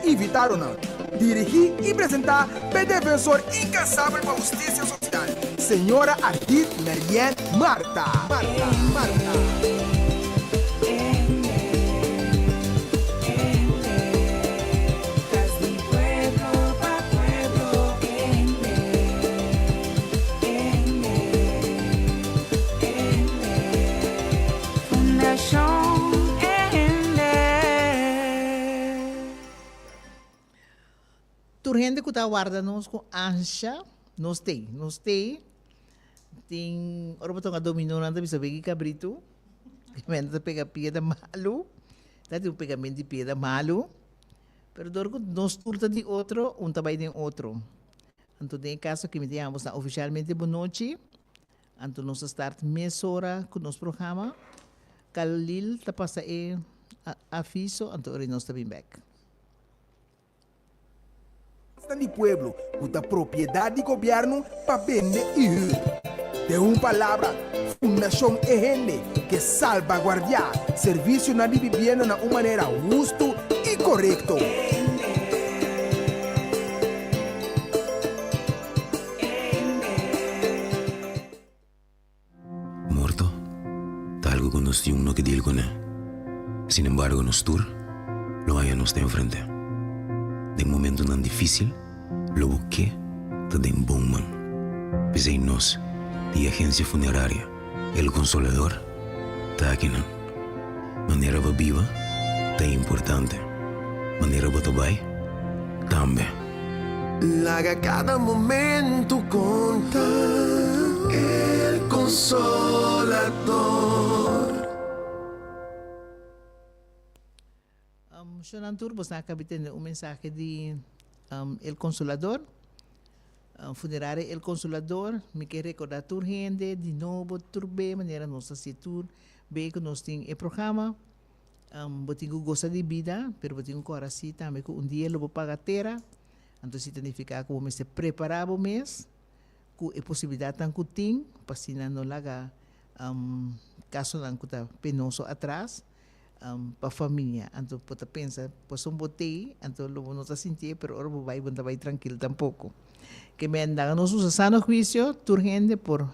invitadonan. Dirigí i presentá p'e defensor inkansabel pa hustisia sosial, señora Ardith Marianne Martha. Martha. Martha. Tur hende ku ta warda nos ku ansha, nos t'ei. Nos t'ei. Tin ora bo tonga dominó nan ta bisa begi kabritu. Men ta pega pieda malu. Ta tin un pegamento di pieda malu. Pero dor ku nos tur ta di otro, un ta bai den otro. Anto den e kaso aki mi ta yama bosnan ofishalmente bonochi. Anto nos a start mesora ku nos programa. Kalil ta pasa e aviso, anto ora nos ta bin bek. Kasnan di pueblo ku ta propiedat di gobièrnu pa bende i hür. Den un palabra, Fundashon E Hende ke salbaguardiá servisionan di bibienda na un manera hustu i korekto. Morto ta algu ku nos tin un no ke deal kuné. Sin embargo nos tur lo haña nos ta enfrent'é. Den momentunan difísil lo bo ke ta den bon man. P'esei nos di Agencia Funeraria El Consolador ta akinan. Manera bo biba ta importante, manera bo ta bai tambe. Laga kada momento konta El Consolador. Shonan tur bosnan a kabi tende un mensahe di El Consolador. Funeraria El Consolador, mi ke rekorda tur hende di nobo tur be manera nos ta hasi tur be ku nos tin e programa. Bo tin ku gosa di bida, pero bo tin ku kòrda si tambe ku un dia lo bo paga tera. Anto si ta nifiká ku bo mester prepará bo mes ku e posibilidatnan ku tin pa asina no laga kasonan ku ta penoso atras pa famia. Anto bo ta pensa pasobra bo t'ei anto lo bo no ta sintié pero ora bo bai bo no ta bai trankil tampoko. Ke men laga nos usa sano huisio tur hende por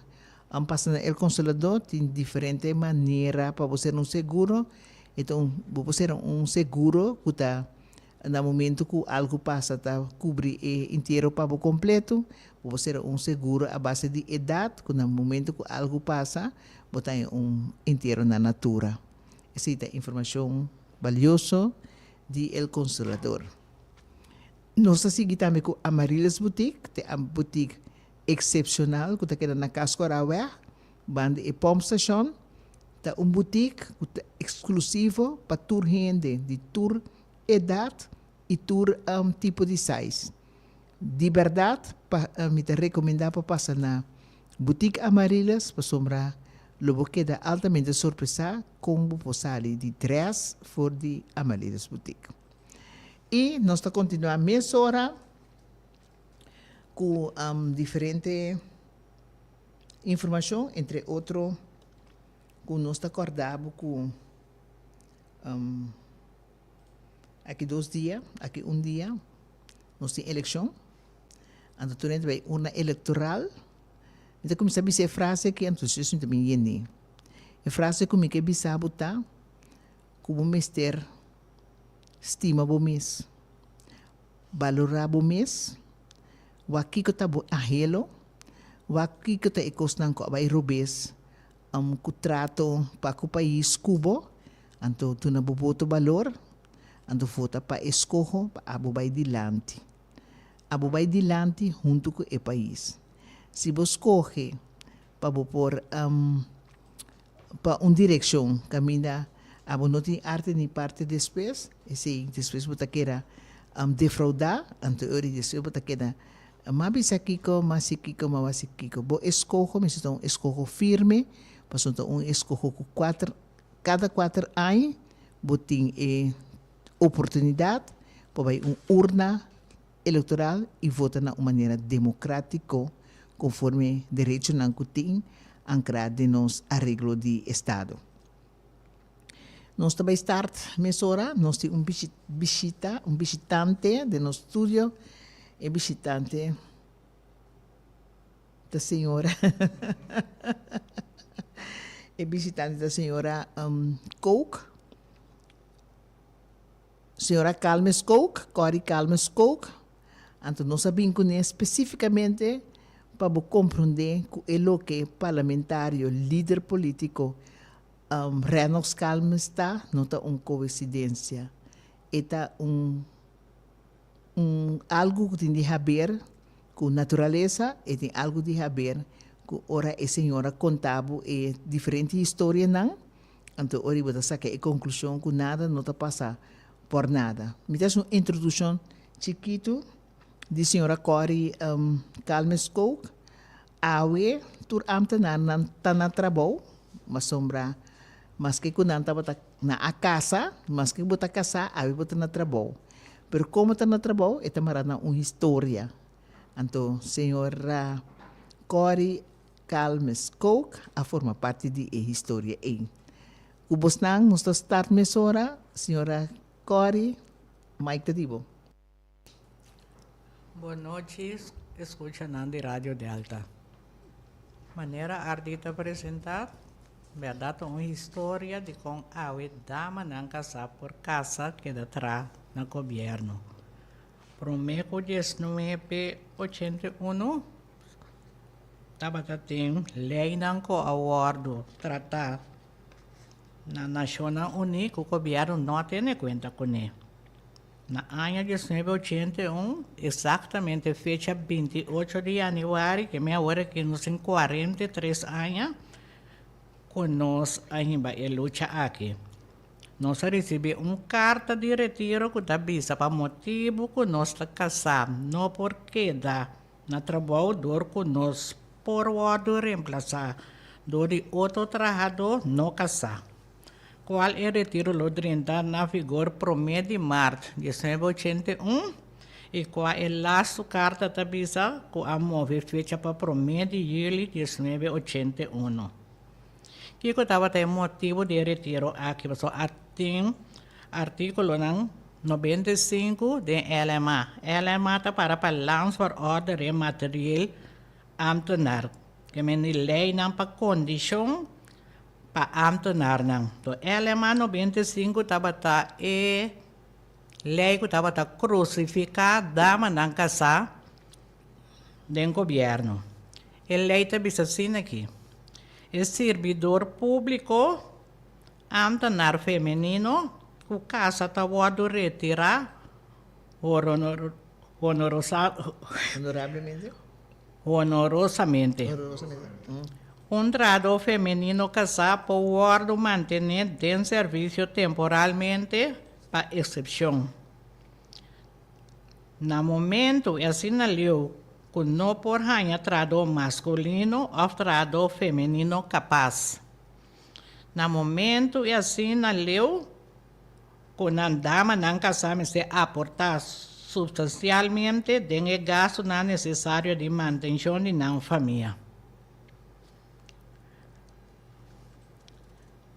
pasa na El Consolador tin diferente manera pa bo ser un seguro e ta un bo por ser un seguro ku ta na momento ku algu pasa ta kubri e entiero pa bo kompleto bo por ser un seguro a base di edat ku na momento ku algu pasa bo ta haña un entiero na natura. Esei ta informashon balioso di El Consolador. Nos ta sigui tambe ku Amaryllis Boutique, ta e boutique eksepshonal ku ta keda na Casco Araweg, banda e pompstation. Ta un boutique ku ta eksklusivo pa tur hende di tur edat i tur tipo di size. Di bèrdat pa mi ta rekomendá pa pasa na Boutique Amaryllis pasobra lo bo keda altamente sorpresá kon bo por sali di drès for di Amaryllis Boutique. I nos ta kontinuá mesora ku diferente informashon, entre otro ku nos ta kòrda bo ku aki dos dia, aki un dia nos tin elekshon, anto tur hende bai urna elektoral. Mi ta kuminsá bisa e frase aki anto despues mi ta bin yend'é. E frase ku mi ke bisa bo ta ku bo mester stima bo mes, balorá bo mes, wak kiko ta bo anhelo, wak kiko ta e kosnan ku a bai robes ku trato pa ku pais ku bo, anto duna bo voto balor, anto vota pa e skoho pa abo bai dilanti. Abo bai dilanti huntu ku e pais. Si bo skohe pa bo por pa un direkshon kaminda abo no tin arte ni parte despues, esei despues bo ta keda defraudá, anto e ora despues bo ta keda m'a bisa kiko, m'a hasi kiko, m'a wasi kiko. Bo eskoho mester ta un eskoho firme, pasobra ta un eskoho ku kuater, kada kuater aña bo tin e oportunidat pa bai un urna elektoral i vota na un manera demokratiko konforme derechonan ku tin ankrá den nos areglo di estado. Nos ta bai start mesora, nos tin un bishita, un bishitante den nos studio. E bishitante ta señora e bishitante ta señora Kook, señora Calmes Kook, Corrie Calmes Kook. Anto nos a bin kuné spesífikamente pa bo komprondé ku e loke parlamentario, lider polítiko Rennox Calmes ta, no ta un koesidensia. E ta un un algu ku tin di haber ku naturalesa, e tin algu di haber ku ora e señora konta bo e diferente historianan, anto ora bo ta saka e konklushon ku nada no ta pasa por nada. Mi ta hasi un introdushon chikitu di señora Corrie Calmes Kook. Awe tur ambtenarnan ta na trabou, pasobra maske ku nan tabata na a kasa, maske bo ta kasá, awe bo ta na trabou. Pero komo ta na trabou, e ta mara na un historia. Anto señora Corrie Calmes Kook a forma parti di e historia ei. Ku bosnan nos ta start mesora, señora Corrie, mic ta di bo. Bon nochi escuchanan di Radio Delta. Manera Ardi ta presenta, berdad ta un historia di con awe damanan casa por casa keda tra na gobierno. Prome cu diesnuebe ochenta i uno tabata tin leynan cu a wordo trata na Nacionnan Uni cu gobierno no a tene cuenta cune. Na aña diesnuebe ochenta i un, eksaktamente fecha binti ocho di yanüari, ke mi awor aki nos tin 43 aña ku nos a hiba e lucha aki. Nos a risibí un karta di retiro ku ta bisa pa motibu ku nos ta kasá no por keda na trabou dor ku nos por wòrdu remplasá dor di otro trahadó no kasá. Kual e retiro lo drenta na vigor promé di mart 1981 i kua e lastu karta ta bisa ku a move fecha pa promé di yüli 1981. Kiko tabata e motibu di e retiro aki? Pasobra a tin artíkulonan 95 den LMA. LMA ta para pa Landsverordening Materieel Ambtenaar, ke men di leinan pa kondishon pa ámtenarnan. To LMA 95 tabata e lei ku tabata krusifiká damanan kasá den gobièrnu. E lei ta bisa asina aki, E sirbidor públiko, ámtenar femenino, ku kasa ta wòrdu retirá honorosamente. Un trahadó femenino kasá por wòrdu mantené den servisio temporalmente pa eksepshon. Na momento e asina leu ku no por haña trahadó maskulino òf trahadó femenino kapas. Na momento e asina leu ku nan damanan kasá mester aportá supstansialmente den e gastunan nesesario di mantenshon di nan famia.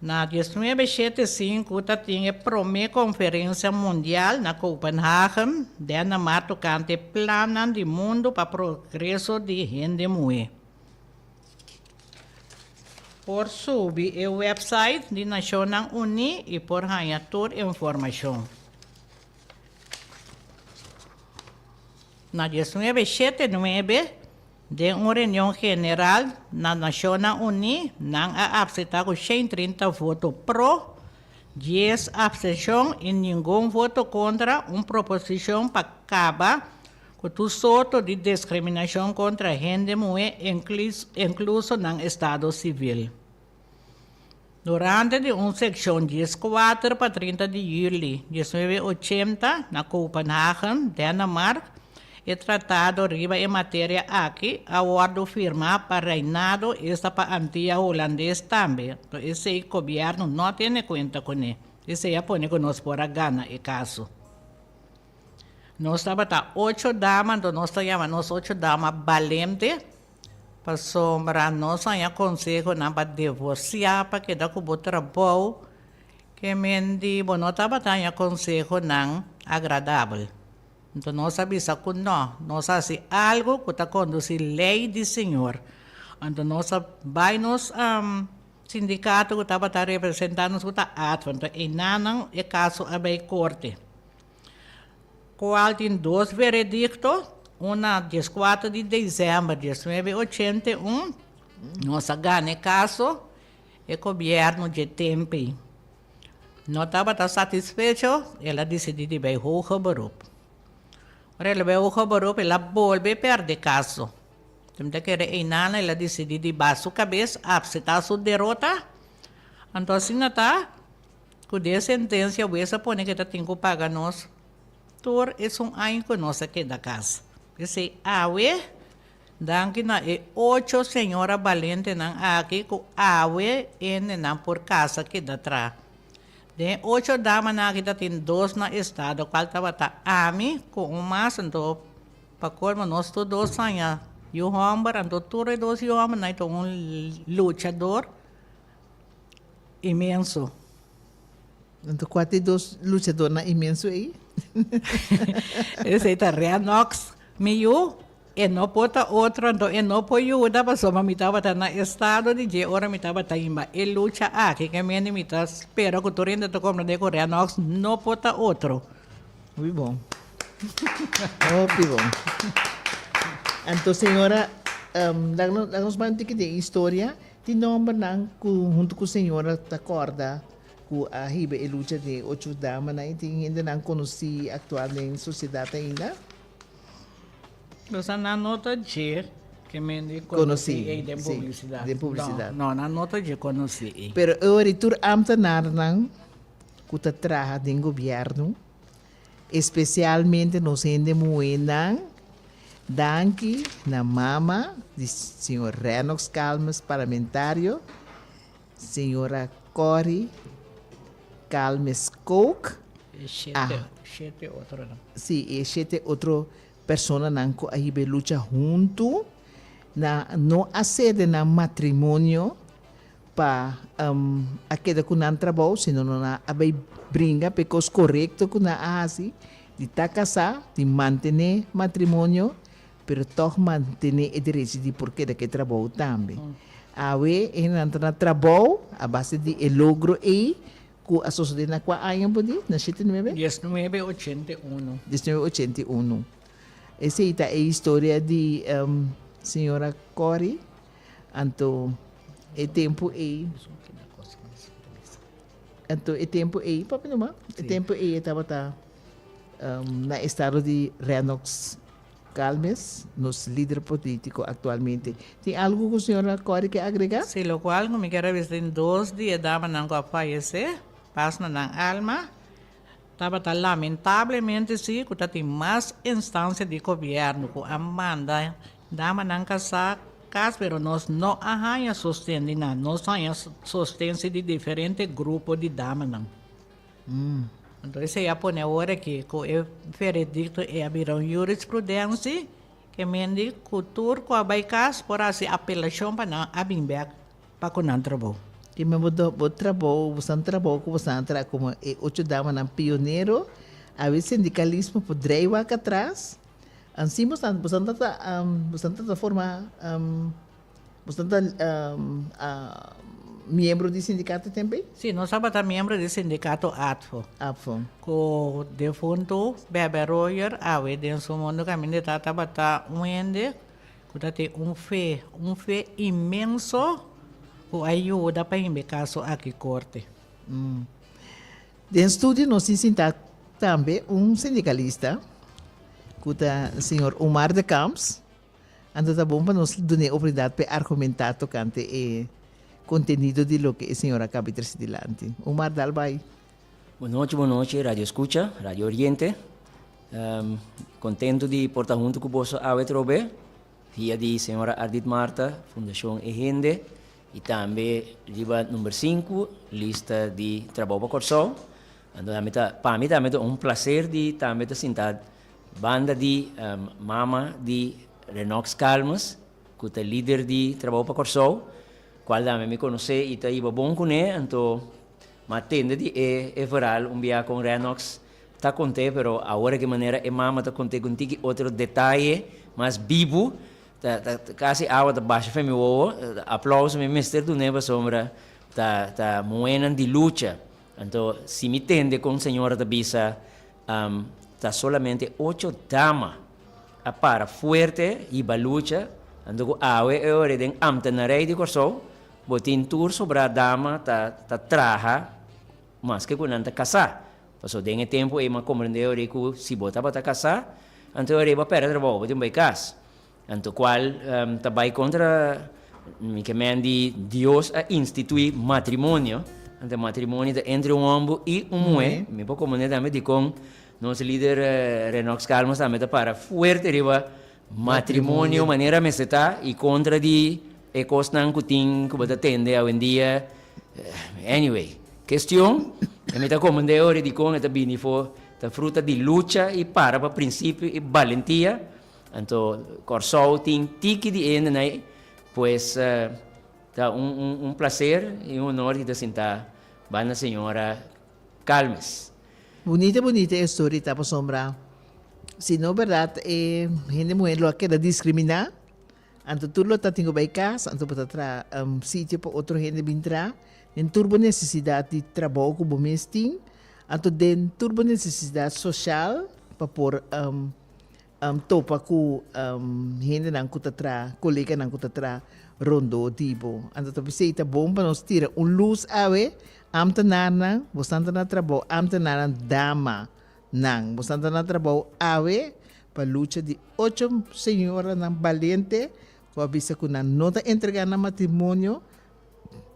Na diesnuebe shete sinku ta tin e promé konferensia mundial na Kopenhagen, Dènemar tokante plannan di mundu pa progreso di hende muhé. Por subi e wèpsait di Nashonnan Uní i por haña tur informashon. Na diesnuebe shete nuebe, Den un reunion general na Nashonnan Uní, nan a apseptá ku 130 voto pro, dies apstenshon i ningun voto kontra un proposishon pa kaba ku tur sorto di diskriminashon kontra hende muhé inkluso nan estado sivil. Durante di un sekshon 14 pa 30 di yüli 1980 na Kopenhagen, Dènemark, e tratado riba e materia aki a wòrdu firmá pa Reinado esta pa Antia Hulandes tambe. Anto esei gobièrnu no a tene kuenta kuné. Esei a pone ku nos por a gana e kaso. Nos tabata ocho dama, anto nos ta yama nos ocho dama balente. Pasobra nos haña konsehonan pa divorsiá, pa keda ku bo trabou. Ke men di bo no tabata haña konsehonan agradabel. Nto nos a bisa ku no, nos a hasi algu ku ta kondusí lei di Señor. Anto nos a bai nos sindikato ku tabata representá nos ku ta ATFA. Anto einanan e kaso a bai korte, kual tin dos veredikto, un na dieskuater di desèmber diesnuebe ochenta i un, nos a gana e kaso, e gobièrnu dje tempu no tabata satisfecho, el a disidí di bai hoger beroep. Ora el a bai hoger beroep, el a bolbe pèrdè kaso. Mi ta kere einana el a disidí di baha su kabes, apseptá su derota. Anto asina ta ku den sentensia hues a pone ku e ta tin ku paga nos tur esun aña ku nos a keda kas. P'esei awe Danki na e ocho señora balentenan aki ku awe hendenan por kasa keda tra. Den e ocho damanan aki ta tin dos na estado kual tabata ami ku un mas anto pa kolmo nos tur dos haña yu hòmber anto tur e dos yu hòmbernan ta un luchador inmenso. Anto kua ta e dos luchadornan inmenso ei? Esei ta Renox mi yu. E no por ta otro, anto e no por yuda pasobra mi tabata na estado di dje ora mi tabata himba e lucha aki ke mende mi ta spera ku tur hende ta komprende ku Renox no por ta otro. Hopi bon. Hopi bon. Anto señora, laga nos laga nos bai un tiki den historia. Tin nombernan ku huntu ku señora ta kòrda ku a hiba e lucha di e ocho damanan i tin hendenan konosí aktual den sosiedat ainda? Nos a nan no ta dje ke men di konosí ei den publisidat. Den publisidat. No, nan no ta dje konosí ei. Pero e ora tur ambtenarnan ku ta traha den gobièrnu, espesialmente nos hende muhénan, danki na mama di señor Rennox Calmes, parlamentario, señora Corrie Calmes Kook, E shete, shete otronan. Sí, e shete otro personanan ku a hiba e lucha huntu na no a sede nan matrimonio pa a keda ku nan trabou, sino nan a bai bringa pa e kos korekto ku nan a hasi di ta kasá, di mantené matrimonio, pero tòg mantené e derecho di por keda ku e trabou tambe. Awe e hendenan ta na trabou a base di e logro ei Ku a sosodé na kua aña bo di? Na shete nuebe? Diesnuebe ochenta i unu. Diesnuebe ochenta i unu. Esei ta e historia di señora Corrie. Anto e tempu ei, anto e tempu ei, papia numa, e tempu ei e tabata na estado di Renox Calmes, nos lider politico actualmente. Tin algo cu señora Corrie ke agrega? Si, locual cu mi kier a bisa tin dos di e damanan cu a fayece, pas na nan alma, tabata lamentablemente si cu ta tin mas instancia di gobierno cu a manda damanan casa cas, pero nos no a haya sosten di nan, nos a haya sosten si di diferente grupo di damanan. Anto esei a pone awor aki ku e veredikto e a bira un jurisprudensi ke mende ku tur ku a bai kas por hasi apelashon pa nan a bin bek pa ku nan trabou. Ke men bo bo trabou, bosan trabou ku bosan a traha komo e ocho damanan pionero, awe sindikalismo por drei wak atras, ansi bosan bosan ta bosan ta forma Boso ta miembro di sindikato tempo ei? Si, nos tabata miembro di sindikato ATFO. ATFO. Ku defuntu Bebe Royer awe den su mundu kaminda e ta tabata un hende ku ta tin un fe, un fe inmenso ku a yuda pa himba e kaso aki korte. Den studio nos tin sinta tambe un sindikalista ku ta señor Omar de Camps. Anto ta bon pa nos dun'é oportunidat p'e argumentá tokante e kontenido di loke e señor a kaba di trese dilanti. Omar, dal bai. Bon nochi, bon nochi Radio Escucha, Radio Oriente. Contento di por ta hunto cu boso awe trobe, via di señora Ardit Martha, Fundacion E Hende, y tambe riba number sinku, lista di Trabou pa Corsou. Anto ami ta, pa mi tambe ta un placer di tambe ta sinta Banda di mama di Renox Calmes, ku ta lider di Trabou pa Kòrsou, kual tambe mi konosé i ta hiba bon kuné, anto Ma tende di e e verhaal un bia con Renox ta conte pero awor ki manera e mama ta conte cu un tiki otro detaye mas bibu ta ta casi awa ta basha fen mi wowo. Aplauso mi mester dun'e pasobra ta ta muhenan di lucha. Anto si mi tende con señora ta bisa ta solamente ocho dama a para fuerte hiba lucha anto cu awe e ora den ambtenarij di Corsou bo tin tur sobra dama ta ta traha maske cu nan ta casa pasobra den e tempo ey mi a comprende e ora cu si bo tabata casa anto e ora ey bo a perde trabou bo tin bay cas anto cual ta bay contra mi ke men di Dios a institui matrimonio anto matrimonio ta entre un homber y un muhe mi por comprende tambe dicon Nos lider Renox Calmas tambe ta para fuerte riba matrimonio manera mester ta y contra di e cosnan cu tin cu bo ta tende awendia. Anyway, kestion e mi ta komende ora dikon e ta bini for ta fruta di lucha y para pa principio y balentia. Anto Kòrsou tin tiki di hende nai, pues ta un un placer y un honor di ta sinta banda señora Calmes. Bunita bunita e story ta pasobra si no berdad e hende muher lo a keda discrimina anto tur lo ta tin cu bay cas anto bo ta traha sitio pa otro hende bin traha den tur bo necesidad di trabou cu bo mes tin anto den tur bo necesidad social pa por Topa ku hendenan ku ta traha, koleganan ku ta traha rondó di bo. Anto ta p'esei ta bon pa nos tira un lus awe, ámtenarnan, bosnan ta na trabou, ámtenarnan damanan, bosnan ta na trabou awe pa lucha di ocho señoranan balente ku a bisa ku nan no ta entregá nan matrimonio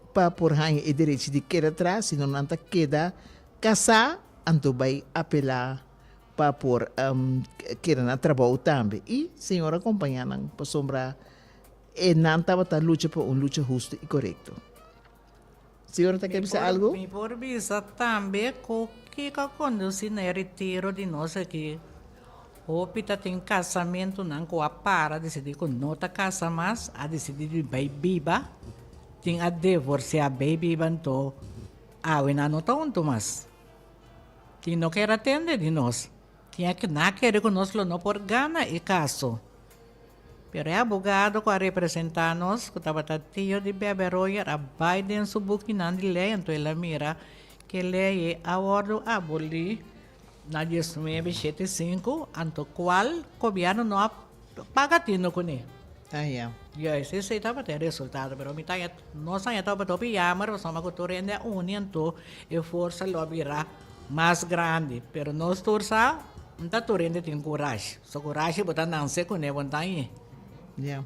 pa por haña e derechi di keda traha, sino nan ta keda kasá anto bai apelá. pa por keda na trabou tambe y Señor a compaña nan pasobra e nan tabata lucha pa un lucha husto y corecto. Señora ta kier bisa algo? Mi por bisa tambe cu kico a conduci na e retiro di nos aki. Hopi ta tin casamentonan cu a para dicidi cu no ta casa mas, a dicidi di bay biba, tin a divorcia bay biba anto awe nan no ta hunto mas. Tin no ker atende di nos. Tin a na kere ku nos lo no por gana e kaso. Pero e abogado ku a representá nos, ku tabata tio di Bebe Royer, a bai den su bukinan di lei, anto el a mira ku e lei ei a wòrdu abolí na diesnuebe shete sinku, anto kual gobièrnu no a paga tino kuné. Ah ya. Juist, esei tabata e resultado, pero mi ta haña, nos haña tabata hopi yamer pasobra ku tur hende a uni anto e forsa lo a bira mas grandi, pero nos tur sa no ta tur hende tin kurashi, so kurashi bo ta nanse kuné bo no ta hañ'é. Ya.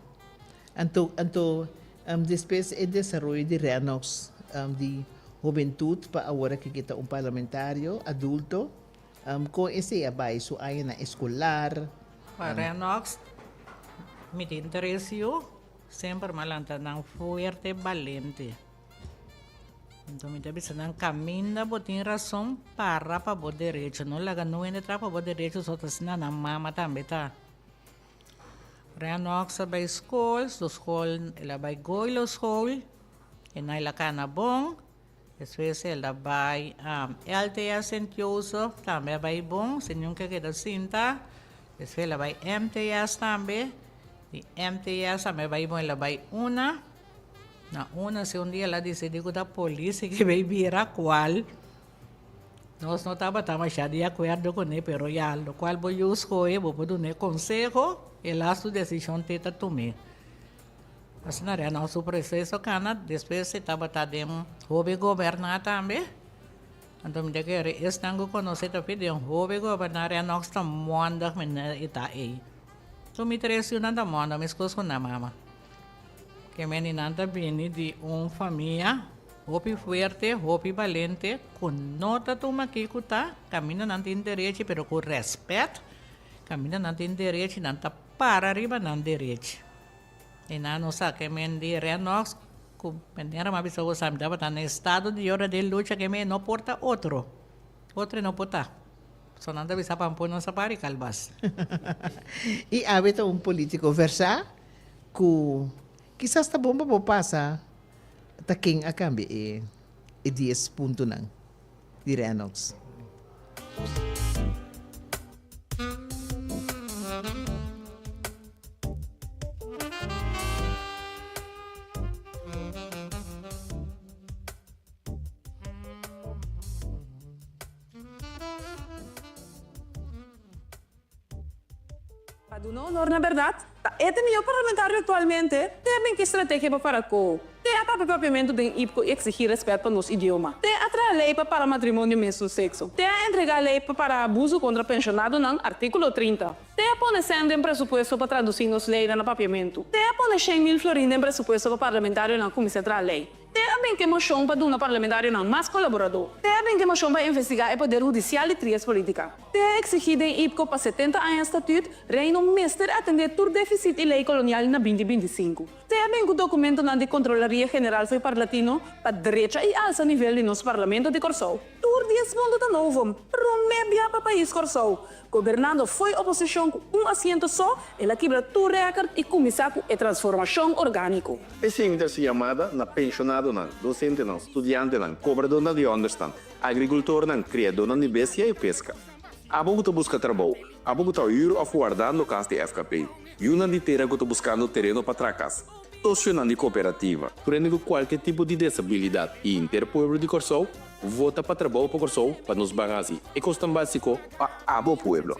Anto, anto despues e desaroyo di Renox di hubentut pa awor aki ke ta un parlamentario adulto, kon esei a bai su añanan eskolar? Pa Renox mi tin tres yu, semper mi a lanta nan fuerte, balente. Enton mi ta bisa nan kaminda bo tin rason para pa bo derecho, no laga no hende traha pa bo derecho so ta asina nan mama tambe ta. Renox a bai skol, su skol el a bai Goilo school, e nan el a kana bon, despues el a bai LTS Sint Joseph tambe a bai bon sin nunca keda sinta, despues el a bai MTS tambe, di MTS tambe a bai bon el a bai una. Na una si un dia el a disidí ku ta polis e ke bay bira kual nos no tabata masha di akuerdo kuné pero ya lokual bo yu skohe bo por dun'é konseho e la su desishon te ta tum'é. Asina rea nos su proseso kana despues e tabata den hopi goberná tambe anto mi ta kere esnan ku konosé ta pidi den hopi goberná rea nos ta mondag mene e ta ei. Tur mi tres yunan ta mondag meskos ku nan mama. Ke meninan ta bini di un famia hopi fuerte, hopi balente, ku no ta tuma kiko ta, kaminda nan tin derechi pero ku rèspèt, kaminda nan tin derechi nan ta para riba nan derechi. I nan no sa ke men di Renox ku manera mi a bisa bo sa mi tabata na estado di ora di lucha ke men no por ta otro, otro e no por ta. So nan ta bisa pampo no sa pari kalbas. I awe ta un politico versá Ku kisas ta bon pa bo pasa ta ken a kambia e. e dies puntonan di Reynolds. Pa duna honor na berdad, ta e ta mihó parlamentario aktualmente, te a bin ki strategia pa para ku, te a papia papiamentu den IPKO i eksigí rèspèt pa nos idioma, te a traha lei pa para matrimonio mesun sekso, te a entregá lei pa para abuso kontra penshonadonan, artíkulo 30, te a pone sèn den presupuesto pa tradusí nos leinan na papiamentu, te a pone shen mil florin den presupuesto pa parlamentarionan kuminsá traha lei. Te a bin ku e moshon pa duna parlamentarionan mas kolaboradó. Te a bin ku e moshon pa investigá e poder hudisial di Trias Politica. Te a eksigí den IPKO pa 70 aña statüt, Reino mester atendé tur defisit i lei kolonial na binti 25. Te a bin ku dokumentonan di Kontrolaria General fo'i Parlatino pa drecha i alsa nivel di nos Parlamento di Kòrsou. Tur dies punto ta novo. Promé bia pa pais Kòrsou. Gobernando fo'i oposishon ku un asiento so, el a kibra tur rèkòrt i kuminsá ku e transformashon orgániko. P'esei mi ta hasi yamada na penshonadonan, dosentenan, studiantenan, kobradónan di ònderstan, agrikultornan, kriadónan di bestia i peska. Abo ku ta buska trabou, abo ku ta hür òf wardando kas di FKP, yunan di tera ku ta buskando tereno pa traha kas, sosionan di kooperativa, tur hende ku kualke tipo di desabilidat i henter pueblo di Kòrsou, vota pa Trabou pa Kòrsou pa nos ban hasi e kosnan básiko pa abo pueblo.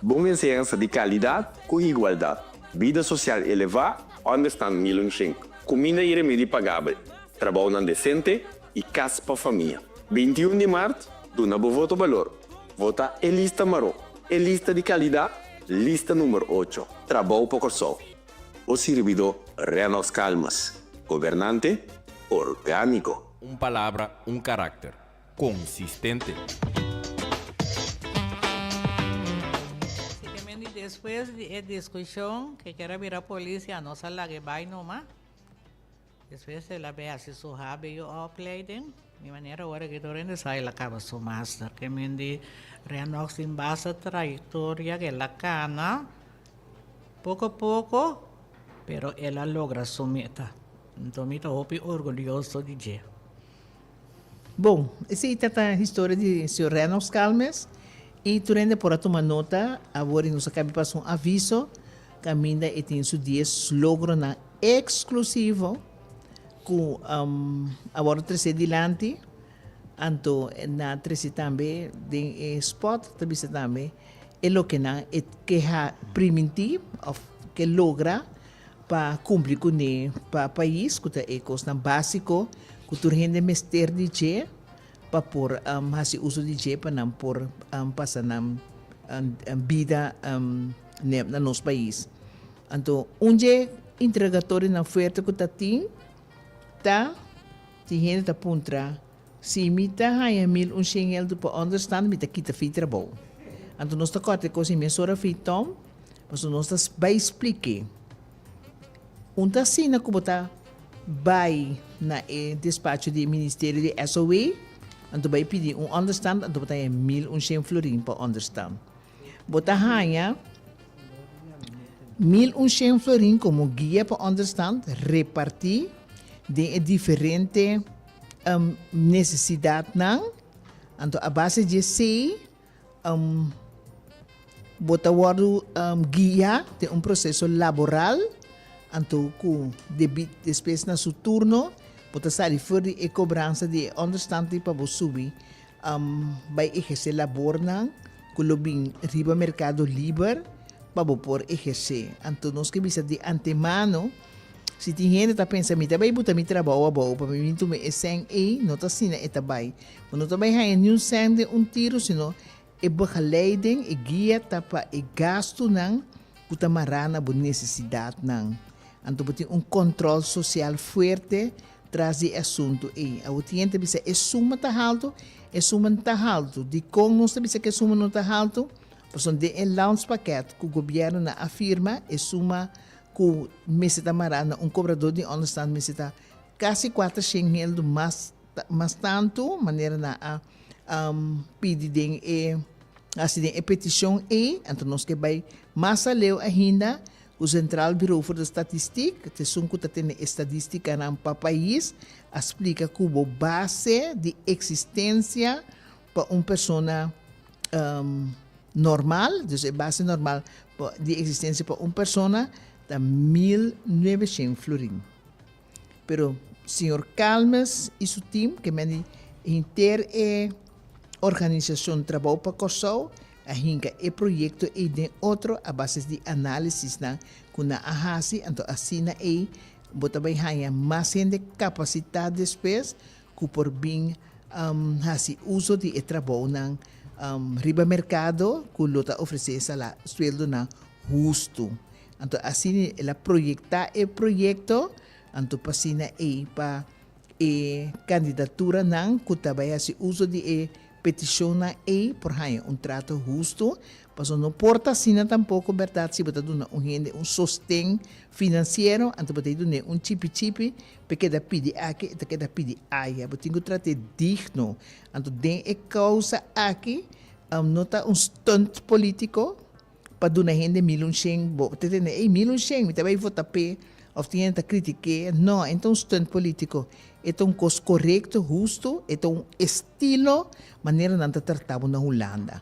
Bon enseñansa di kalidat ku igualdat, bida sosial elevá, ònderstan milun shen, kuminda i remedi pagabel, trabounan desente i kas pa famia. 21 di mart, duna bo voto balor. Vota e lista maró, e lista di kalidat, lista number ocho, Trabou pa Kòrsou. Bo sirbidó Renox Calmes, gobernante orgániko. Un palabra, un karakter. Konsistente. Así ke men di despues di e diskushon ke kier a bira polis ya nos a laga e bai numa. Despues el a bai hasi su hbo opleiding. Mi manera ora ke tur hende sa el a kaba su master. Ke men di Renox tin basta trayektoria ke el a kana poko poko pero el a logra su meta. Nto mi ta hopi orgulyoso di dje. Bon, esei ta ta historia di señor Renox Calmes y tur hende por a tuma nota. Awor y nos a cabi pasa un aviso caminda e tin su dies logronan exclusivo cu a wordo trece dilanti. Anto nan a trece tambe den e spot ta bisa tambe e lokenan e ke ha priminti of ke logra pa kumpli kuné pa pais ku ta e kosnan básiko ku tur hende mester di dje pa por hasi uso di dje pa nan por pasa nan bida na nos pais. Anto un dje interrogatorionan fuerte ku ta tin ta tin hende ta puntra si mi ta haña 1100 eldo pa ònderstand mi ta kita fi trabou. Anto nos ta kòrta e kos i mesora fi Tom Pasobra nos ta bai splik'é. Un ta asina ku bo ta bai na e despacho di e ministerio di SOA, anto bai pidi un onderstand, anto bo ta haña 1100 florin pa onderstand. Bo ta haña 1100 florin komo guia pa onderstand repartí den e diferente nesesidatnan, anto a base di esei, Bo ta wòrdu guiá den un proseso laboral, anto ku debí despues na su turno bo ta sali for di e kobransa di e ònderstant pa bo subi bai ehersé labornan ku lo bin riba merkado liber pa bo por ehersé. Anto nos ke bisa di antemano. Si tin hende ta pensa mi ta bai buta mi trabou abou pa mi bin tuma e sèn ei, no ta asina e ta bai. Bo no ta bai haña niun sèn den un tiru, sino e begeleiding, e guia ta pa e gastunan ku ta mará na bo nesesidatnan. Anto bo tin un kòntròl sosial fuerte tras di e asuntu ei. Awor tin hende ta bisa e suma ta haltu, e suma no ta haltu. Dikon nos ta bisa ku e suma no ta haltu? Pasobra den e landspakket ku gobièrnunan a firma, e suma ku mester ta mará na un kobradó di ònderstand mester ta kasi 400 heldu mas mas tantu manera nan a pidi den e hasi den e petishon ei. Anto nos ke bai mas aleu ainda. Ku Centraal Bureau voor de Statistiek, ta esun ku ta tene e stadistikanan pa pais, a splika ku bo base di eksistensia pa un persona normal, dus e base normal di eksistensia pa un persona ta 1900 florin. Pero señor Calmes y su team, ke men di henter e organisashon Trabou pa Kòrsou, a hinka e proyekto ei den otro a bases di análisisnan ku nan a hasi, anto asina ei bo ta bai haña mas hende kapasitá despues ku por bin hasi uso di e trabounan riba merkado ku lo ta ofresé sueldonan hustu. Anto asina el a proyektá e proyekto, anto pa asina ei pa e kandidaturanan ku ta bai hasi uso di e petishonnan ei por haña un trato hustu, pasobra no por ta asina tampoko bèrdat si bo ta duna un hende un sosten finansiero, anto bo ta dun'é un chipi chipi p'e keda pidi aki e ta keda pidi aya. Bo tin ku trat'é digno. Anto den e kousa aki no ta un stunt polítiko. Pa duna hende 1100, bo ta tende, ey, 1100, mi ta bay vota p'e, of tin hende ta critik'é. No, e no ta un stunt politico. E ta un cos corecto, husto, e ta un estilo manera nan ta trata bo na Hulanda.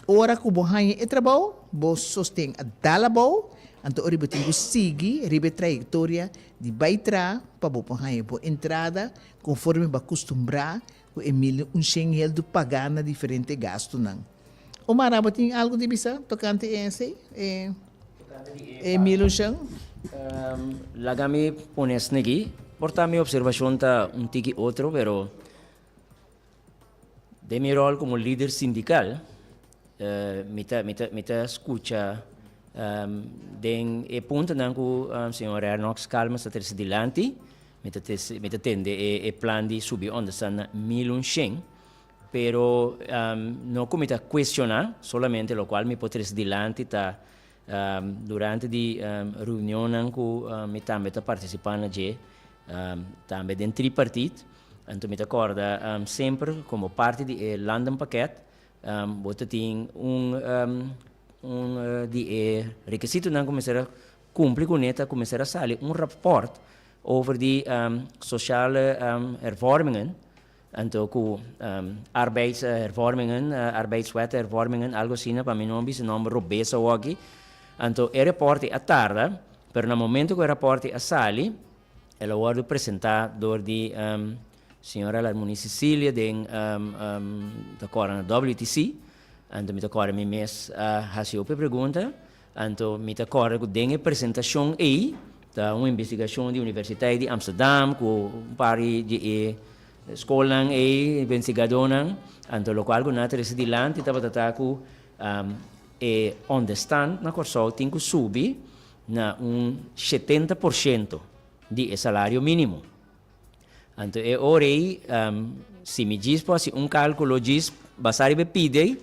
Ora cu bo haña e trabou, bo sosten a dal abou, anto ora bo tin cu sigui riba e trayectoria di bay tra pa bo por haña bo entrada conforme bo a custumbrá cu e 1100 heldu pagá na diferente gastunan. Omar, abo tin algo di bisa tocante e esey, e e milushan? Laga mi pone esne aki. Por ta mi observacion ta un tiki otro, pero den mi rol como lider sindical, mi ta mi ta mi ta scucha den e puntonan cu señor Ernox Calmes ta trece dilanti, mi ta mi ta tende e e plan di subi onderstand na 1100. Pero no cu mi ta cuestiona, solamente locual mi por trece dilanti ta durante di reunionnan cu mi tambe ta participa na dje, tambe den tripartiet, anto mi ta corda semper como parti di e landenpakket bo ta tin un un di e requisitonan cu mester a cumpli cune ta cu mester a sali un rapport over di sociale hervormingen. Anto ku arbeidshervormingen, arbeidswethervormingen, algo asina, pa mi no bisa nomber robes awoki. Anto e reporte a tarda, pero na momento ku e raporte a sali, el a wòrdu presentá dor di señora Larmonie Cecilia den ta kòrda na WTC. Anto mi ta kòrda mi mes a hasi hopi pregunta. Anto mi ta kòrda ku den e presentashon ei ta un investigashon di Universiteit di Amsterdam ku un par di e skolnan ei, investigadónan, anto lokual ku nan a trese dilanti tabata ta ku e ònderstant na Kòrsou tin ku subi na un 70% di e salario mínimo. Anto e ora ei, si mi djis por hasi un kálkulo djis basá riba e pida ei,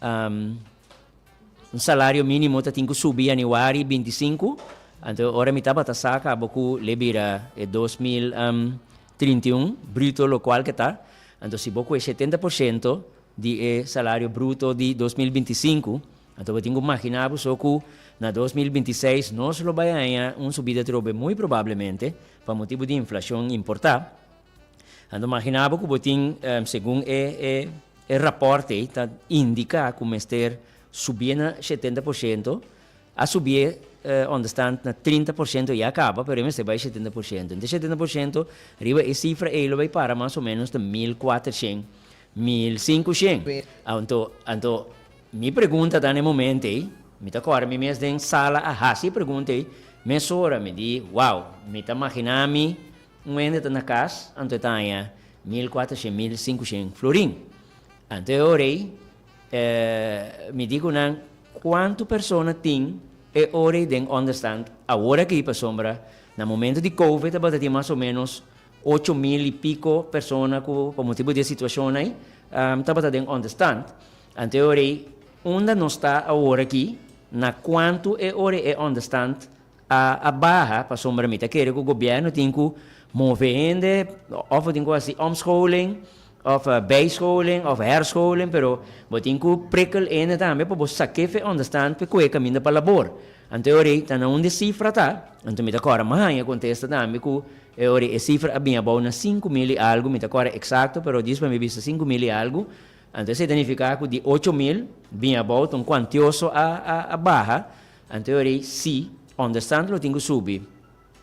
Un salario minimo ta tin ku subi yanüari 25, anto ora mi tabata sa kaba ku le bira e 2031 bruto lokual ke ta, anto si bo kue 70% di e salario bruto di 2025, anto bo tin ku magina bo so ku na 2026 nos lo bai haña un subida atrobe muy probablemente pa motibu di inflashon importá. Anto magina bo ku bo tin segun e e. E rapòrt ei ta indiká ku mester subié na 70%, a subié ònderstant na 30% ya kaba, pero e mester bai 70%. Ente 70% riba e sifra ei lo bai para mas o ménos ta 1400, 1500. Anto, anto mi pregunta ta na e momento ei, mi ta kòrda mi mes den sala a hasi e pregunta ei, mesora mi di, wow, mi ta maginá mi Un hende ta na kas, anto e ta haña 1400, 1500 florin. Anto e ora ei, mi di ku nan, kuantu persona tin e ora ei den ònderstant awor aki? Pasobra na momento di covid tabata tin mas o ménos 8000 i piko persona ku pa motibu di e situashon ei tabata den ònderstant. Anto e ora ei, unda nos ta awor aki, na kuantu e ora ei e ònderstant A baha pasobra mi ta kere ku gobièrnu tin ku move hende òf bo tin ku hasi omscholing òf bijscholing òf herscholing pero bo tin ku prikkel hende tambe pa bo sak'e fe ònderstant pa kohe kaminda pa labor. Anto e ora ei ta na unda e sifra ta, anto mi ta kòrda mi a haña kontesta tambe ku e ora ei e sifra a bin abou na 5000 i algu, mi ta kòrda eksakto pero djis pa mi bisa 5000 i algu, anto esei ta nifiká ku di 8000 bin abou ta un kuantioso a a a baha, anto e ora ei si ònderstant lo tin ku subi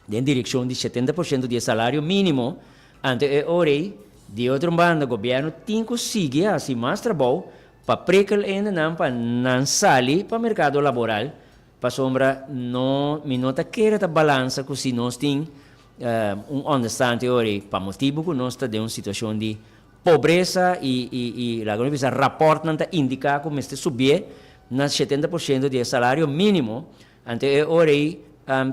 den direkshon di 70% di e salario mínimo, anto e ora ei di otro banda gobièrnu tin ku sigui hasi mas trabou Pa prikkel hendenan pa nan sali pa merkado laboral, pasobra no mi no ta kere ta balansa ku si nos tin un onderstante ori pa motibu ku nos ta den un situashon di pobresa i i i laga nos bisa raportnan ta indiká ku mester subié na 70% di e salario mínimo, anto e ora ei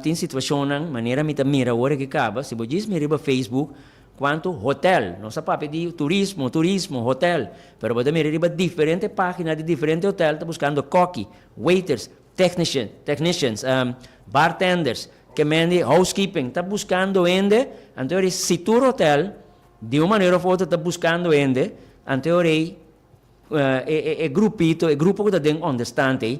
tin situashonnan manera mi ta mira awor aki kaba, si bo djis mi riba Facebook Cuanto hotel, nos a papia di turismo, turismo, hotel, pero bo ta mira riba diferente pagina di diferente hotel ta buscando koki, waiters, technician, technicians, bartenders, ke men di housekeeping, ta buscando hende, anto ora si tur hotel di un manera of otro ta buscando hende, anto ora e e grupito, e grupo cu ta den onderstand ey,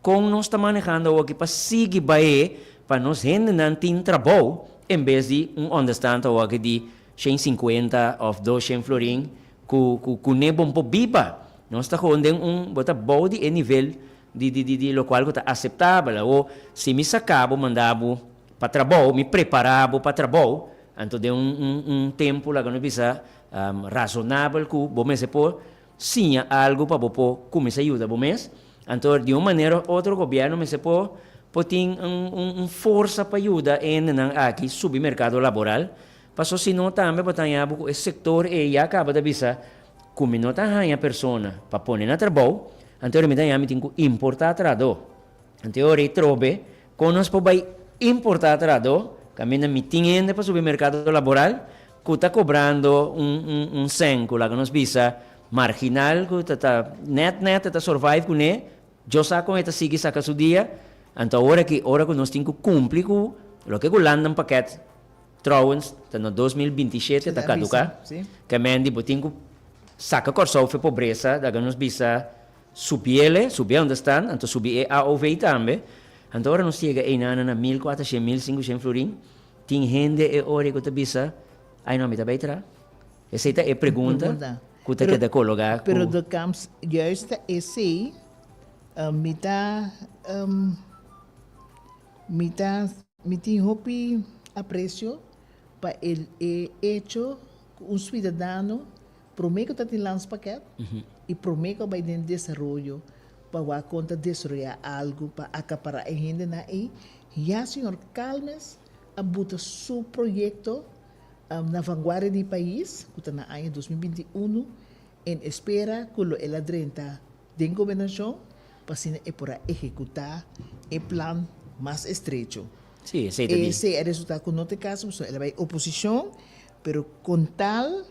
Kon nos ta manehando awoki pa sigui bae pa nos hendenan tin trabou en bes di un onderstand awoki di shen sinkuenta of 200 florin ku ku ku ne bon por biba. Nos ta gewoon den un bo ta bou di e nivel di di di di lokual ku ta aseptabel. Awo si mi saka bo manda bo pa trabou mi prepara bo pa trabou anto den un un un tempu laga nos bisa rasonabel ku bo mester por Siña algu pa bo por kuminsá yuda bo mes. Anto di un manera òf otro gobièrnu mester por por tin un un un forsa pa yuda e hendenan aki subi merkado laboral. Paso si no tambe bo ta haña bo ku e sektor ei ya kaba ta bisa ku mi no ta haña persona pa pone na trabou, anto mi ta haña mi tin ku importá trahadó. Anto e ora ei trobe kon nos por bai importá trahadó kaminda mi tin hende pa subi merkado laboral ku ta kobrando un un un sèn ku laga nos bisa marginal ku ta ta nèt nèt e ta survive kuné, Dios sa kon e ta sigui saka su dia, anto awor aki ora ku nos tin ku kumpli ku loke ku landenpakket trouwens ta na 2027 ta kaduká, ke men di bo tin ku saka Kòrsou for pobresa laga nos bisa subiele, subi a understand, anto subi e AOV tambe, anto ora nos yega einan na 1400, 1500 florin. Tin hende e ora ku ta bisa, Ai no, mi ta bai tra. Esei ta e pregunta ku ta keda kologá ku. Pero de kams juist ta esei, mi ta, mi ta, mi tin hopi apresio pa e e echo ku un suidadano promé ku ta tin landspakket i promé ku a bai den desaroyo pa wak kon ta desaroyá algu pa akapará e hendenan ei, Ya señor Calmes a buta su proyecto na vanguardia di pais, cu ta na aña 2021, en espera cu lo el a drenta den gobernacion pa asina e por a ehecuta e plan mas estrecho. Sí, esey ta di. Esey a resulta cu no ta e caso, pasobra el a bay oposicion, pero con tal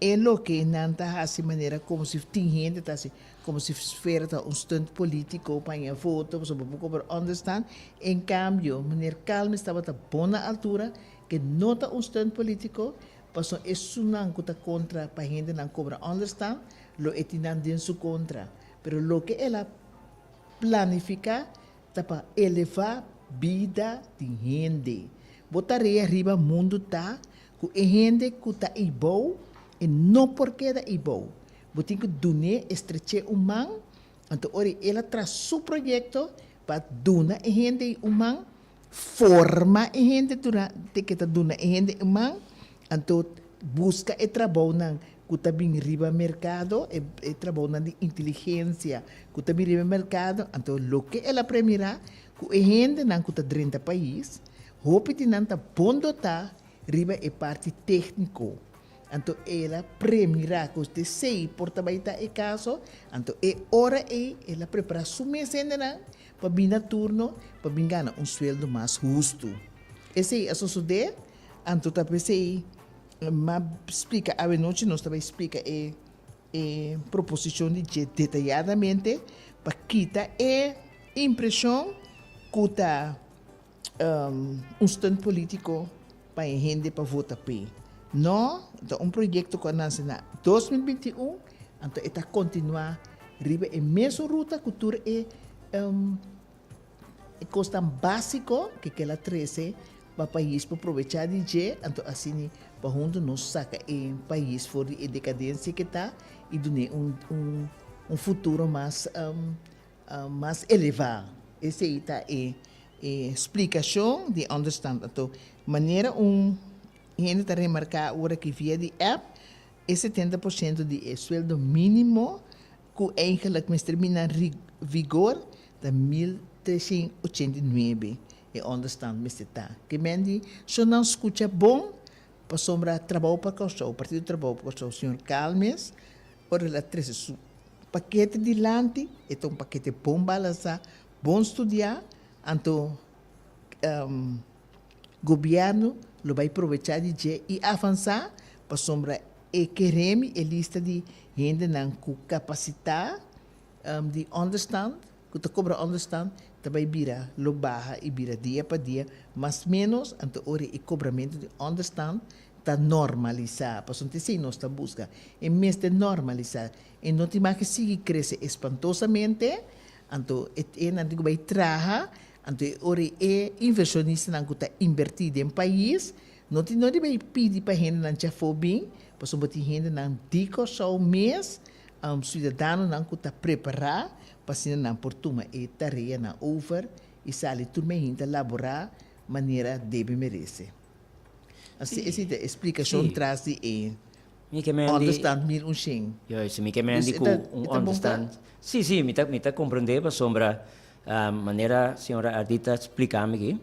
E loke nan ta hasi manera como si tin hende ta hasi como si fuera ta un stunt politico pa haña voto pasobra bo por cobra onderstand. En cambio meneer Calmes tabata bon na altura ke no ta un stunt politico pasobra esunnan cu ta contra pa hendenan cobra onderstand lo e tin nan den su contra. Pero loke el a planifica ta pa eleva bida di hende. Bo tarea riba mundu ta ku e hende ku ta eibou, e no por keda eibou. Bo tin ku dun'é, estrech'é un man, anto ora el a traha su proyekto pa duna e hende ei un man, forma e hende durante ke ta duna e hende un man, anto buska e trabounan ku ta bin riba merkado, e e trabounan di inteligensia ku ta bin riba merkado, anto loke el a premirá ku e hendenan ku ta drenta pais, hopi di nan ta bon dotá riba e parti tékniko. Anto el a premirá ku esei por ta bai ta e kaso, anto e ora ei el a prepará su mes hendenan pa bin na turno pa bin gana un sueldo mas hustu. Esei a sosodé, anto ta p'esei M'a splika awenochi nos ta bai splika e e proposishon di dje detayadamente pa kita e impreshon ku ta un stunt politiko pa e hende pa vota p'e. No, ta un proyekto ku a nase na 2021, anto e ta kontinuá riba e mesun ruta ku tur e. E kosnan básiko ke kela trese pa pais por probechá di dje, anto asini pa huntu nos saka e pais for di e dekadensia ke ta i dun'é un un un futuro mas mas elevá. Esei ta e e splikashon di ònderstant. Anto manera un hende ta remarká ora ki via di app e 70% di e sueldo mínimo ku eigenlijk mester bini na vigor ta 1389 e ònderstant mester ta. Ke men di so nan skucha bon pasobra Trabou pa Kòrsou, Partido Trabou pa Kòrsou, señor Calmes ora el a trese su pakete dilanti e ta un pakete bon balansá, bon studiá, anto Gobièrnu lo bai probechá di dje i avansá pasobra e keremi e lista di hendenan ku kapasitá di ònderstant, ku ta kobra ònderstant, ta bai bira lo baha i bira dia pa dia mas ménos, anto ora e kobramentu di ònderstant ta normalisá, pasobra ta esei nos ta buska, e mester normalisá, e no tin mas ke sigui krese espantosamente, anto e hendenan tin ku bai traha Anto e ora e invershonistanan ku ta inbertí den pais no tin no di bai pidi pa hendenan djafó bin, pasobra bo tin hendenan di Kòrsou mes, siudadanonan ku ta prepará pa asina nan por tuma e tareanan over i sali tur mehinta laborá manera debe merese. Asina esei ta e splikashon tras di e Mi ke men di. Onderstand 1100. Juist, mi ke men Dus di e ku ta un e ta bon kla? onderstand. Sí, sí, mi ta mi ta komprendé pasobra manera señora Ardita splika mi aki,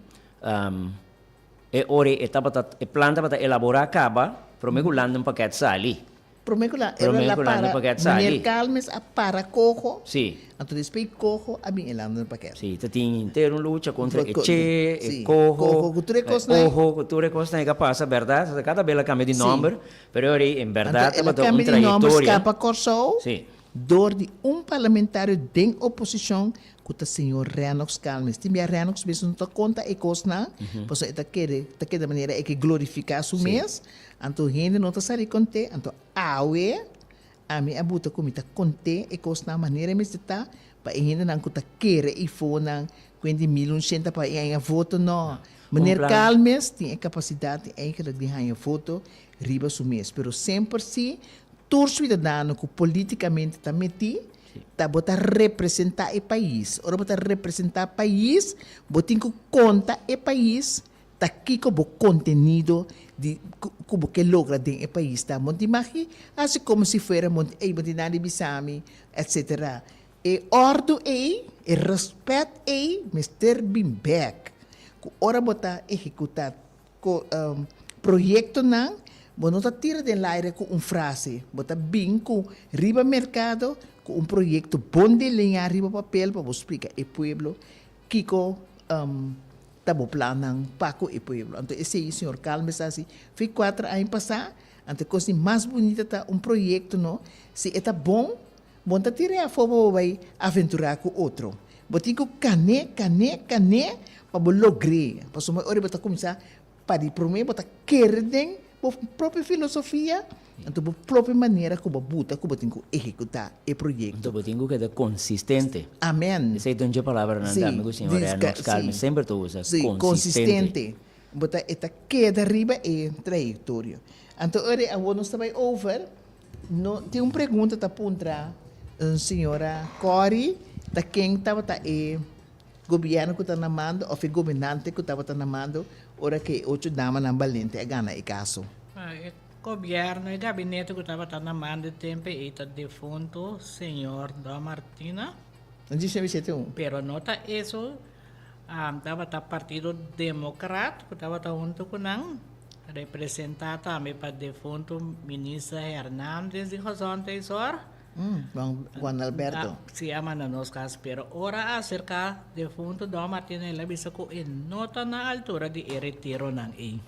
e ora e tabata e plan tabata elaborá kaba promé ku landenpakket sali. Promé ku la Promé la ku para landenpakket meneer sali. Calmes a para koho. Sí. Anto despues koho a bin e landenpakket. Sí, ta tin henter un lucha kontra e Ko che, e sí, koho, koho ku tur e e kosnan. oho, ku tur e kosnan e ka pasa, bèrdat? Kada bes el a kambia di Sí. nòmber, pero e ora ei en Anto bèrdat el a tabata un kambia di nòmber trayektoria. skapa Kòrsou Sí. dor di un parlamentario den oposishon ku ta señor Rennox Calmes. Tin bia Rennox mes no ta konta e kosnan, pasobra e ta kere ta keda manera e ke glorifiká su mes, anto hende no ta sali kont'é, anto awe Ami a buta ku mi ta kont'é e kosnan manera e mester ta pa e hendenan ku ta kere i fonan ku hende 1100 pa e haña voto no. Meneer Calmes tin e kapasidat i eigenlijk di haña voto riba su mes pero semper si tur suidadano ku politikamente ta metí ta bo ta representá e pais. Ora bo ta representá pais bo tin ku konta e pais Ta kiko bo kontenido di ku bo ke logra den e pais ta? Monti magi hasi komo si fuera monti ey bo tin nada di bisa mi etc. E ordu ey, e respet ey mester bin bek. Ku ora bo ta ehekuta ko proyektonan bo no ta tira den laire ku un frase, bo ta bin ku riba merkado ku un proyekto bon deliñá riba papel pa bo splika e pueblo Kiko ta bo plannan pa ku e pueblo? Anto esei señor Calmes a hasi fi kuater aña pasá. Anto e kos di mas bunita ta un proyekto no, si e ta bon, bo no ta tira e afó pa bo bai aventurá ku otro. Bo tin ku kané, kané, kané pa bo logr'é. Pasobra ora bo ta kuminsá Pa di promé bo ta kere den bo propio filosofia, anto bo propio manera ku bo buta ku bo tin ku ehekutá e proyekto. Anto bo tin ku keda konsistente. Amen. Esei ta un dje palabranan tambe ku señor Renox Carmen semper ta usa, Sí, konsistente. Bo ta e ta keda riba e trayektorio. Anto ora awor nos ta bai over, no tin un pregunta ta puntra señora Corrie ta ken tabata e Gobierno cu ta na mando of e gobernante cu tabata na mando ora cu e ocho damanan balente a gana e caso? E gobierno, e gabinete cu tabata na mando e tempo ey ta defunto señor Don Martina. Na 1971. Pero no ta eso, tabata Partido Democrat cu tabata hunto cu nan, representa tambe pa defunto Minister Hernandez di Gezondheidszorg. Juan Alberto. Si a manda nos kas, pero ora a aserká defuntu Don Martin el a bisa ku e no ta na altura di e retironan ei.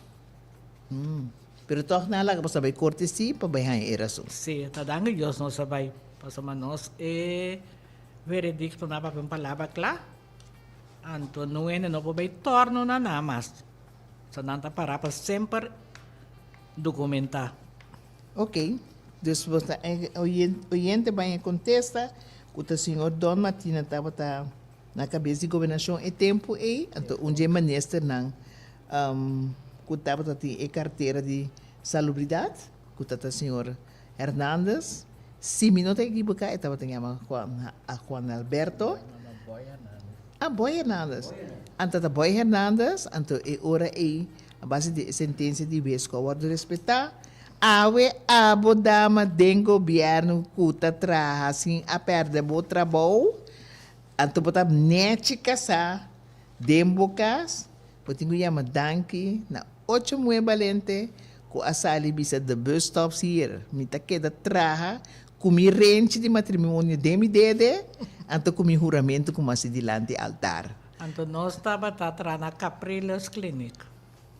Pero tòg nan a laga bo sa bai korte si pa bai haña e rason. Si, ta danki Dios nos a bai, pasobra nos e verediktonan papia un palabra kla, anto no hende no por bai tòrno na nan mas, so nan ta pará pa semper dokumentá. Ok, dus bo ta oyente baña kontesta ku ta señor Don Martina tabata. Na kabes di gobernashon e tempu ei, anto un dje ministernan ku tabata tin e kartera di salubridat, ku ta ta señor Hernandez, si mi no ta ekiboká e tabata yama Juan Juan Alberto, ah Boy Hernandez, anto ta Boy Hernandez, anto e ora ei a base di e sentensia di wes ku a wòrdu respetá, awe abo dama den gobièrnu ku ta traha sin a pèrdè bo trabou, Anto bo ta nechi kasá den bo kas, bo tin ku yama danki na ocho muhé balente ku a sali bisa the bus stops here. Mi ta keda traha ku mi renchi di matrimonio den mi dede, anto ku mi huramentu ku mi hasi dilanti altar. Anto nos tabata traha na Capriles Clinic.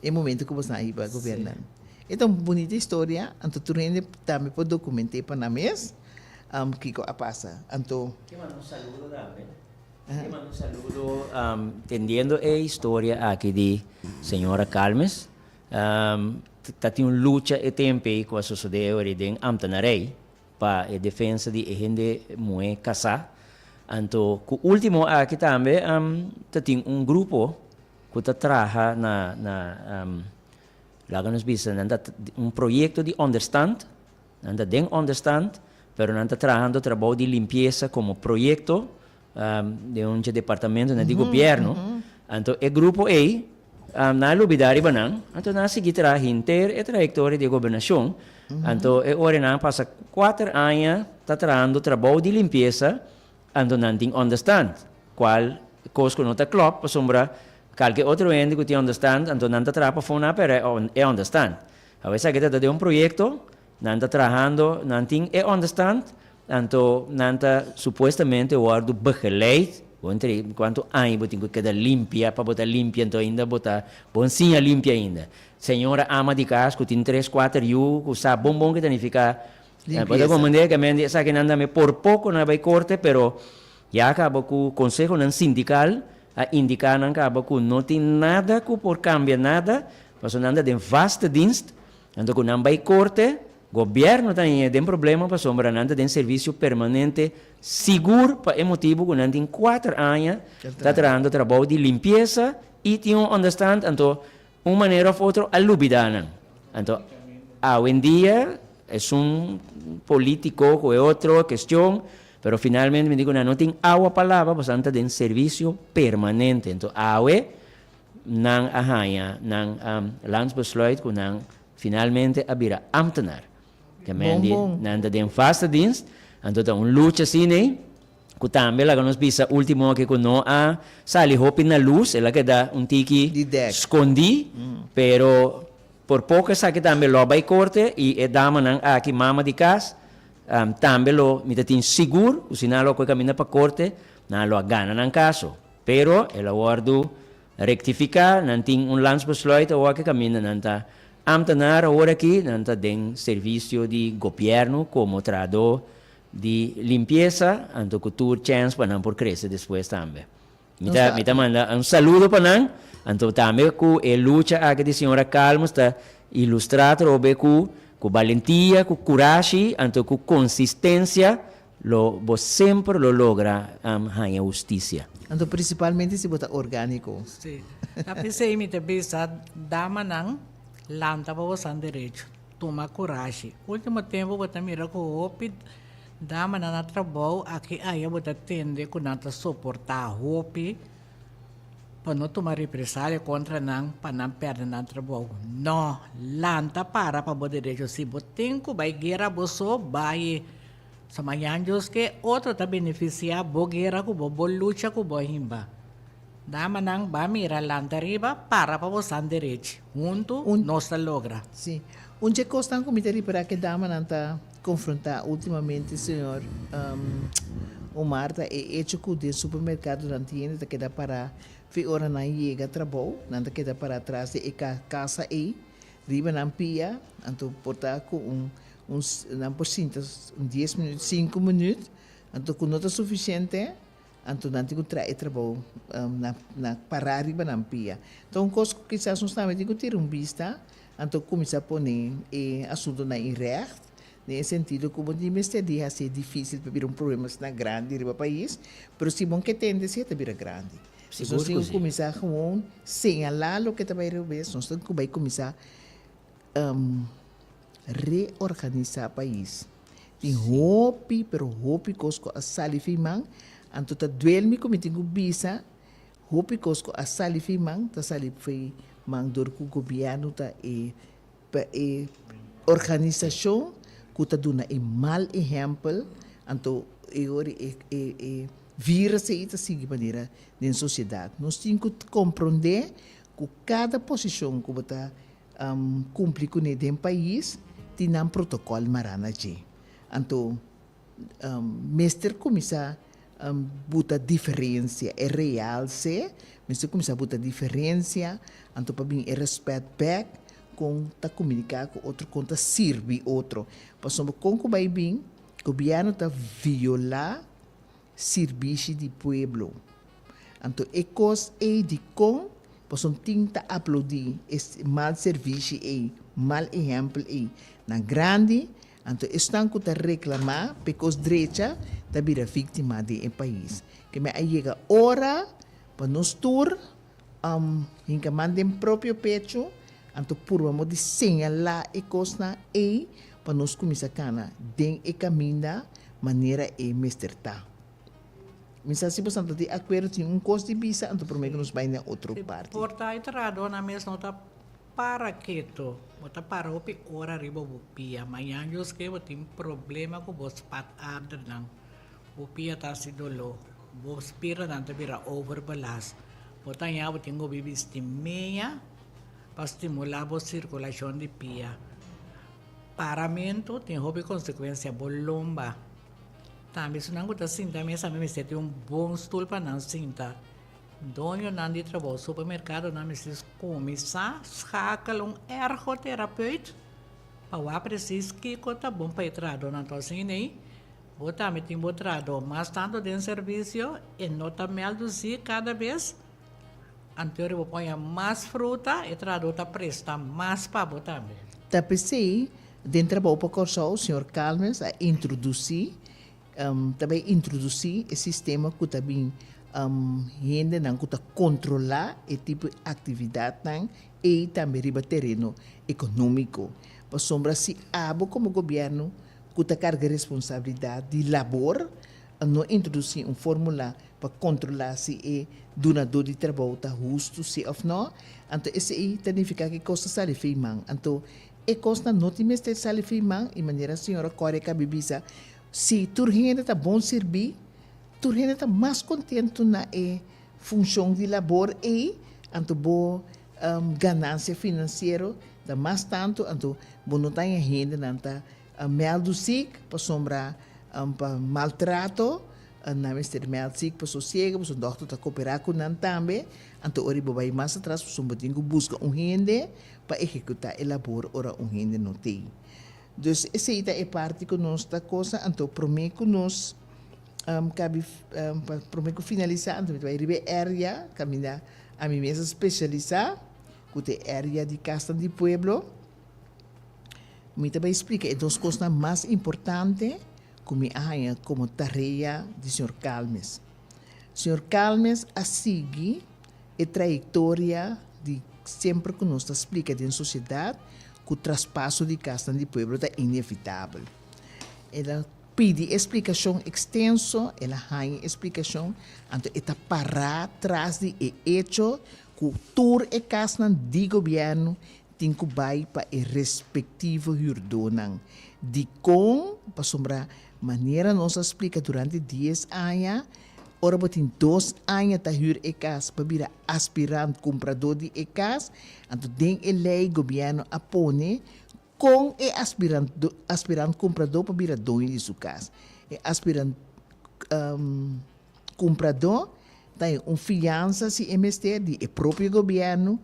E momento ku bosnan a hiba gobernan. E ta un bunita historia, anto tur hende tambe por dokument'é pa nan mes kiko a pasa. Anto. Ke manda un saludo tambe. Ke manda un saludo tendiendo e historia aki di señora Calmes. Ta tin un lucha e tempo ei ku a sosodé ori den ambtenarij pa e defensa di e hende muhé kasá. Anto ku último aki tambe ta tin un grupo ku ta traha na na laga nos bisa nan ta un proyekto di onderstand, nan ta den onderstand pero nan ta trahando trabou di limpiesa komo proyekto den un dje departamentonan di gobièrnu. Anto e grupo ei nan a lubidá riba nan, anto nan a sigui traha henter e trayektoria di e gobernashon. Anto e ora nan a pasa kuater aña ta trahando trabou di limpiesa. Anto nan tin onderstand, cual cos cu no ta klop, pasobra calke otro hende cu tin onderstand, anto nan ta traha pafó na pero e onderstand. Awor esaki ta den un proyecto, nan ta trahando, nan tin e onderstand, anto nan ta supuestamente wordo begeleid, bo entre cuanto aña bo tin cu keda limpia pa bo ta limpia, anto ainda bo ta bon siña limpia ainda. Señora ama di cas cu tin tres cuater yu cu sa bon bon ke ta nifica Limpieza. Bo ta comprende ke men di esakinan tambe por poko nan a bai korte pero ya kaba ku konsehonan sindikal a indiká nan kaba ku no tin nada ku por kambia nada pasobra nan ta den vaste dienst anto ku nan bai korte gobièrnu ta haña den problema pasobra nan ta den servisio permanente sigur pa e motibu ku nan tin kuater aña ta trahando trabou di limpiesa i tin un onderstand anto Un manera of otro a lubida nan. Anto awendia esun politico cu e otro kestion, pero finalmente mi di cu nan no tin awa pa laba pasobra nan ta den servicio permanente. Anto awe nan a haya nan landsbesluit cu nan finalmente a bira ambtenaar. Ke men di nan ta den vaste dienst, anto ta un lucha asina ei. Ku tambe laga nos bisa ultimo aki ku no a sali hopi na lus, el a keda un tiki skondí, pero por poko esaki tambe lo a bai korte i e damanan aki, mama di kas, tambe lo, mi ta tin sigur ku si nan lo a kohe kaminda pa korte, nan lo a gana nan kaso. Pero el a wòrdu rektifiká, nan tin un landsbesluit awor aki kaminda nan ta ámtenar awor aki, nan ta den servisio di gobièrnu komo trahadó Di limpiesa, anto ku tur chèns pa nan por krese despues tambe. Mi ta mi ta manda un saludo pa nan, anto tambe ku e lucha aki di señora Calmes ta ilustrá atrobe ku ku balentia, ku kurashi, anto ku konsistensia lo bo semper lo logra haña hustisia. Anto prinsipalmente si bo ta orgániko. Sí. Ta p'esei mi ta bisa damanan lanta pa bosan derecho. Tuma kurashi. Ultimo tempu bo ta mira ku hopi damanan na trabou aki aya bo ta tende ku nan ta soportá hopi pa no tuma represalia kontra nan pa nan pèrdè nan trabou. No, lanta para pa bo derecho. Si bo tin ku bai guera bo so, bai. So mañan Dios ke otro ta benefisiá bo guera ku bo, bo lucha ku bo himba. Damanan ba mira lanta riba para pa bosan derechi. Huntu nos ta logra. Sí. Un dje kosnan ku mi ta ripará ku e damanan ta konfrontá últimamente, señor Omar, ta e echo ku den supermerkado nan tin hende ta keda pará fi ora nan yega trabou, nan ta keda pará tras di e kasa ei riba nan pia, anto por ta ku un un nan por sinta un dies minüt, sinku minüt, anto ku no ta sufisiente. Anto nan tin ku traha e trabou na na pará riba nan pia. Ta un kos ku kisas nos tambe tin ku tira un bista, anto kuminsá pone e asuntunan in règt. Den e sentido ku bo tin mester di hasi e difísil pa bira un problema asina grandi riba pais, pero si bo ke tende si e ta bira grandi. Pues nos tin ku kuminsá gewoon señalá loke ta bai robes, nos tin ku bai kuminsá reorganisá pais. Tin hopi, pero hopi kos ku a sali fi man, anto ta duel mi ku mi tin ku bisa hopi kos ku a sali fi man ta sali fi man dor ku gobièrnu ta e Pa e organisashon ku ta duna e mal ehèmpel, anto e ora e e virus ei ta sigui manera den sosiedat. Nos tin ku komprondé ku kada posishon ku bo ta kumpli kuné den pais tin nan protokòl mará na dje. Anto mester kuminsá buta diferensia, e realse mester kuminsá buta diferensia, anto pa bin e rèspèt bèk kon ta komuniká ku otro, kon ta sirbi otro. Pasobra kon ku bai bin, gobièrnu ta violá sirbishi di pueblo. Anto e kos ei dikon pasobra tin ta aplaudí e mal sirbishi ei, mal ehèmpel ei na grandi, Anto esnan ku ta reklamá p'e kos drecha ta bira víktima den e pais. Ke me a yega ora pa nos tur hinka man den propio pechu, anto purba mo di señalá e kosnan ei pa nos kuminsá kana den e kaminda manera e mester ta. Mi sa si boso ta di akuerdo, tin un kos di bisa, anto promé ku nos bai na otro parti. Por ta e trahadónan mes no ta Para keto, bo ta para hopi ora riba bo pia. Mañan Dios ke bo tin problema ku bo spatadernan. Bo pia ta hasi doló, bo spiranan ta bira overbelast. Bo ta haña bo tin ku bibisti meña pa stimulá bo sirkulashon di pia. Paramentu tin hopi konsekuensia, bo lomba. Tambe esunnan ku ta sinta mesa mester tin un bon stul pa nan sinta. Doñonan di trabou supermerkadonan mester kuminsá schakel un ergoterapeut pa wak presis kiko ta bon pa e trahadónan. Anto asina ei bo tambe tin bo trahadó mas tantu den servisio e no ta mèldu si kada bes. Anto bo poña mas fruta e trahadó ta presta mas pa bo tambe. Ta p'esei den Trabou pa Kòrsou señor Calmes a introdusí Ta bay introduci e sistema cu ta bin hendenan cu ta controla e tipo di actividadnan ey tambe riba tereno economico. Pasobra si abo como gobierno cu ta carga responsabilidad di labor no introduci un formula pa controla si e dunador di trabou ta husto si of no, anto esey ta nifica cu e cos ta sali fey man. Anto E kosnan no tin mester sali fi man i manera señora Corrie kabi bisa, si tur hende ta bon sirbí, tur hende ta mas kontentu na e funshon di labor ei, anto bo ganansia finansiero ta mas tantu, anto bo no ta haña hendenan ta mèldu sik pasobra pa maltrato, nan mester mèld sik pa sosiego, pasobra dòkter ta koperá ku nan tambe, anto ora bo bai mas atras pasobra bo tin ku buska un hende pa ehekutá e labor ora un hende no t'ei. Dus esei ta e parti ku nos ta kosa, anto promé ku nos kabi pa promé ku finalisá anto mi ta bai riba e area kaminda ami mes a spesialisá ku ta e area di kasnan di pueblo. Mi ta bai splika e dos kosnan mas importante ku mi a haña komo tarea di señor Calmes. Señor Calmes a sigui e trayektoria di semper ku nos ta splika den sosiedat ku traspaso di kasnan di pueblo ta inevitabel. El a pidi e splikashon ekstenso, el a haña e splikashon, anto e ta pará tras di e echo ku tur e kasnan di gobièrnu tin ku bai pa e respektivo hürdónan. Dikon? Pasobra manera nos a splika durante dies aña, Ora bo tin dos aña ta hür e kas pa bira aspirant kumpradó di e kas, anto den e lei gobièrnu a pone kon e aspirant aspirant kumpradó pa bira doño di su kas. E aspirant kumpradó ta haña un fiansa si e mester di e propio gobièrnu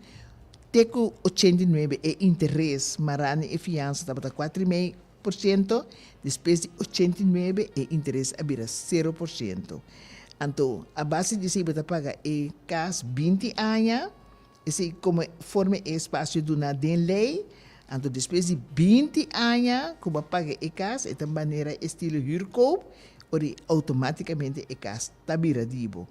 te ku 89 e interes mará na e fiansa tabata kuater i mei por siento, despues di 89 e interes a bira sero por siento. Anto, a base di esei bo ta paga e kas 20 aña, esei como forma e espacio duna den ley. Anto despues di 20 aña ku bo a paga e kas, e ta manera estilo huurkoop, ora i outomátikamente e kas ta bira di bo.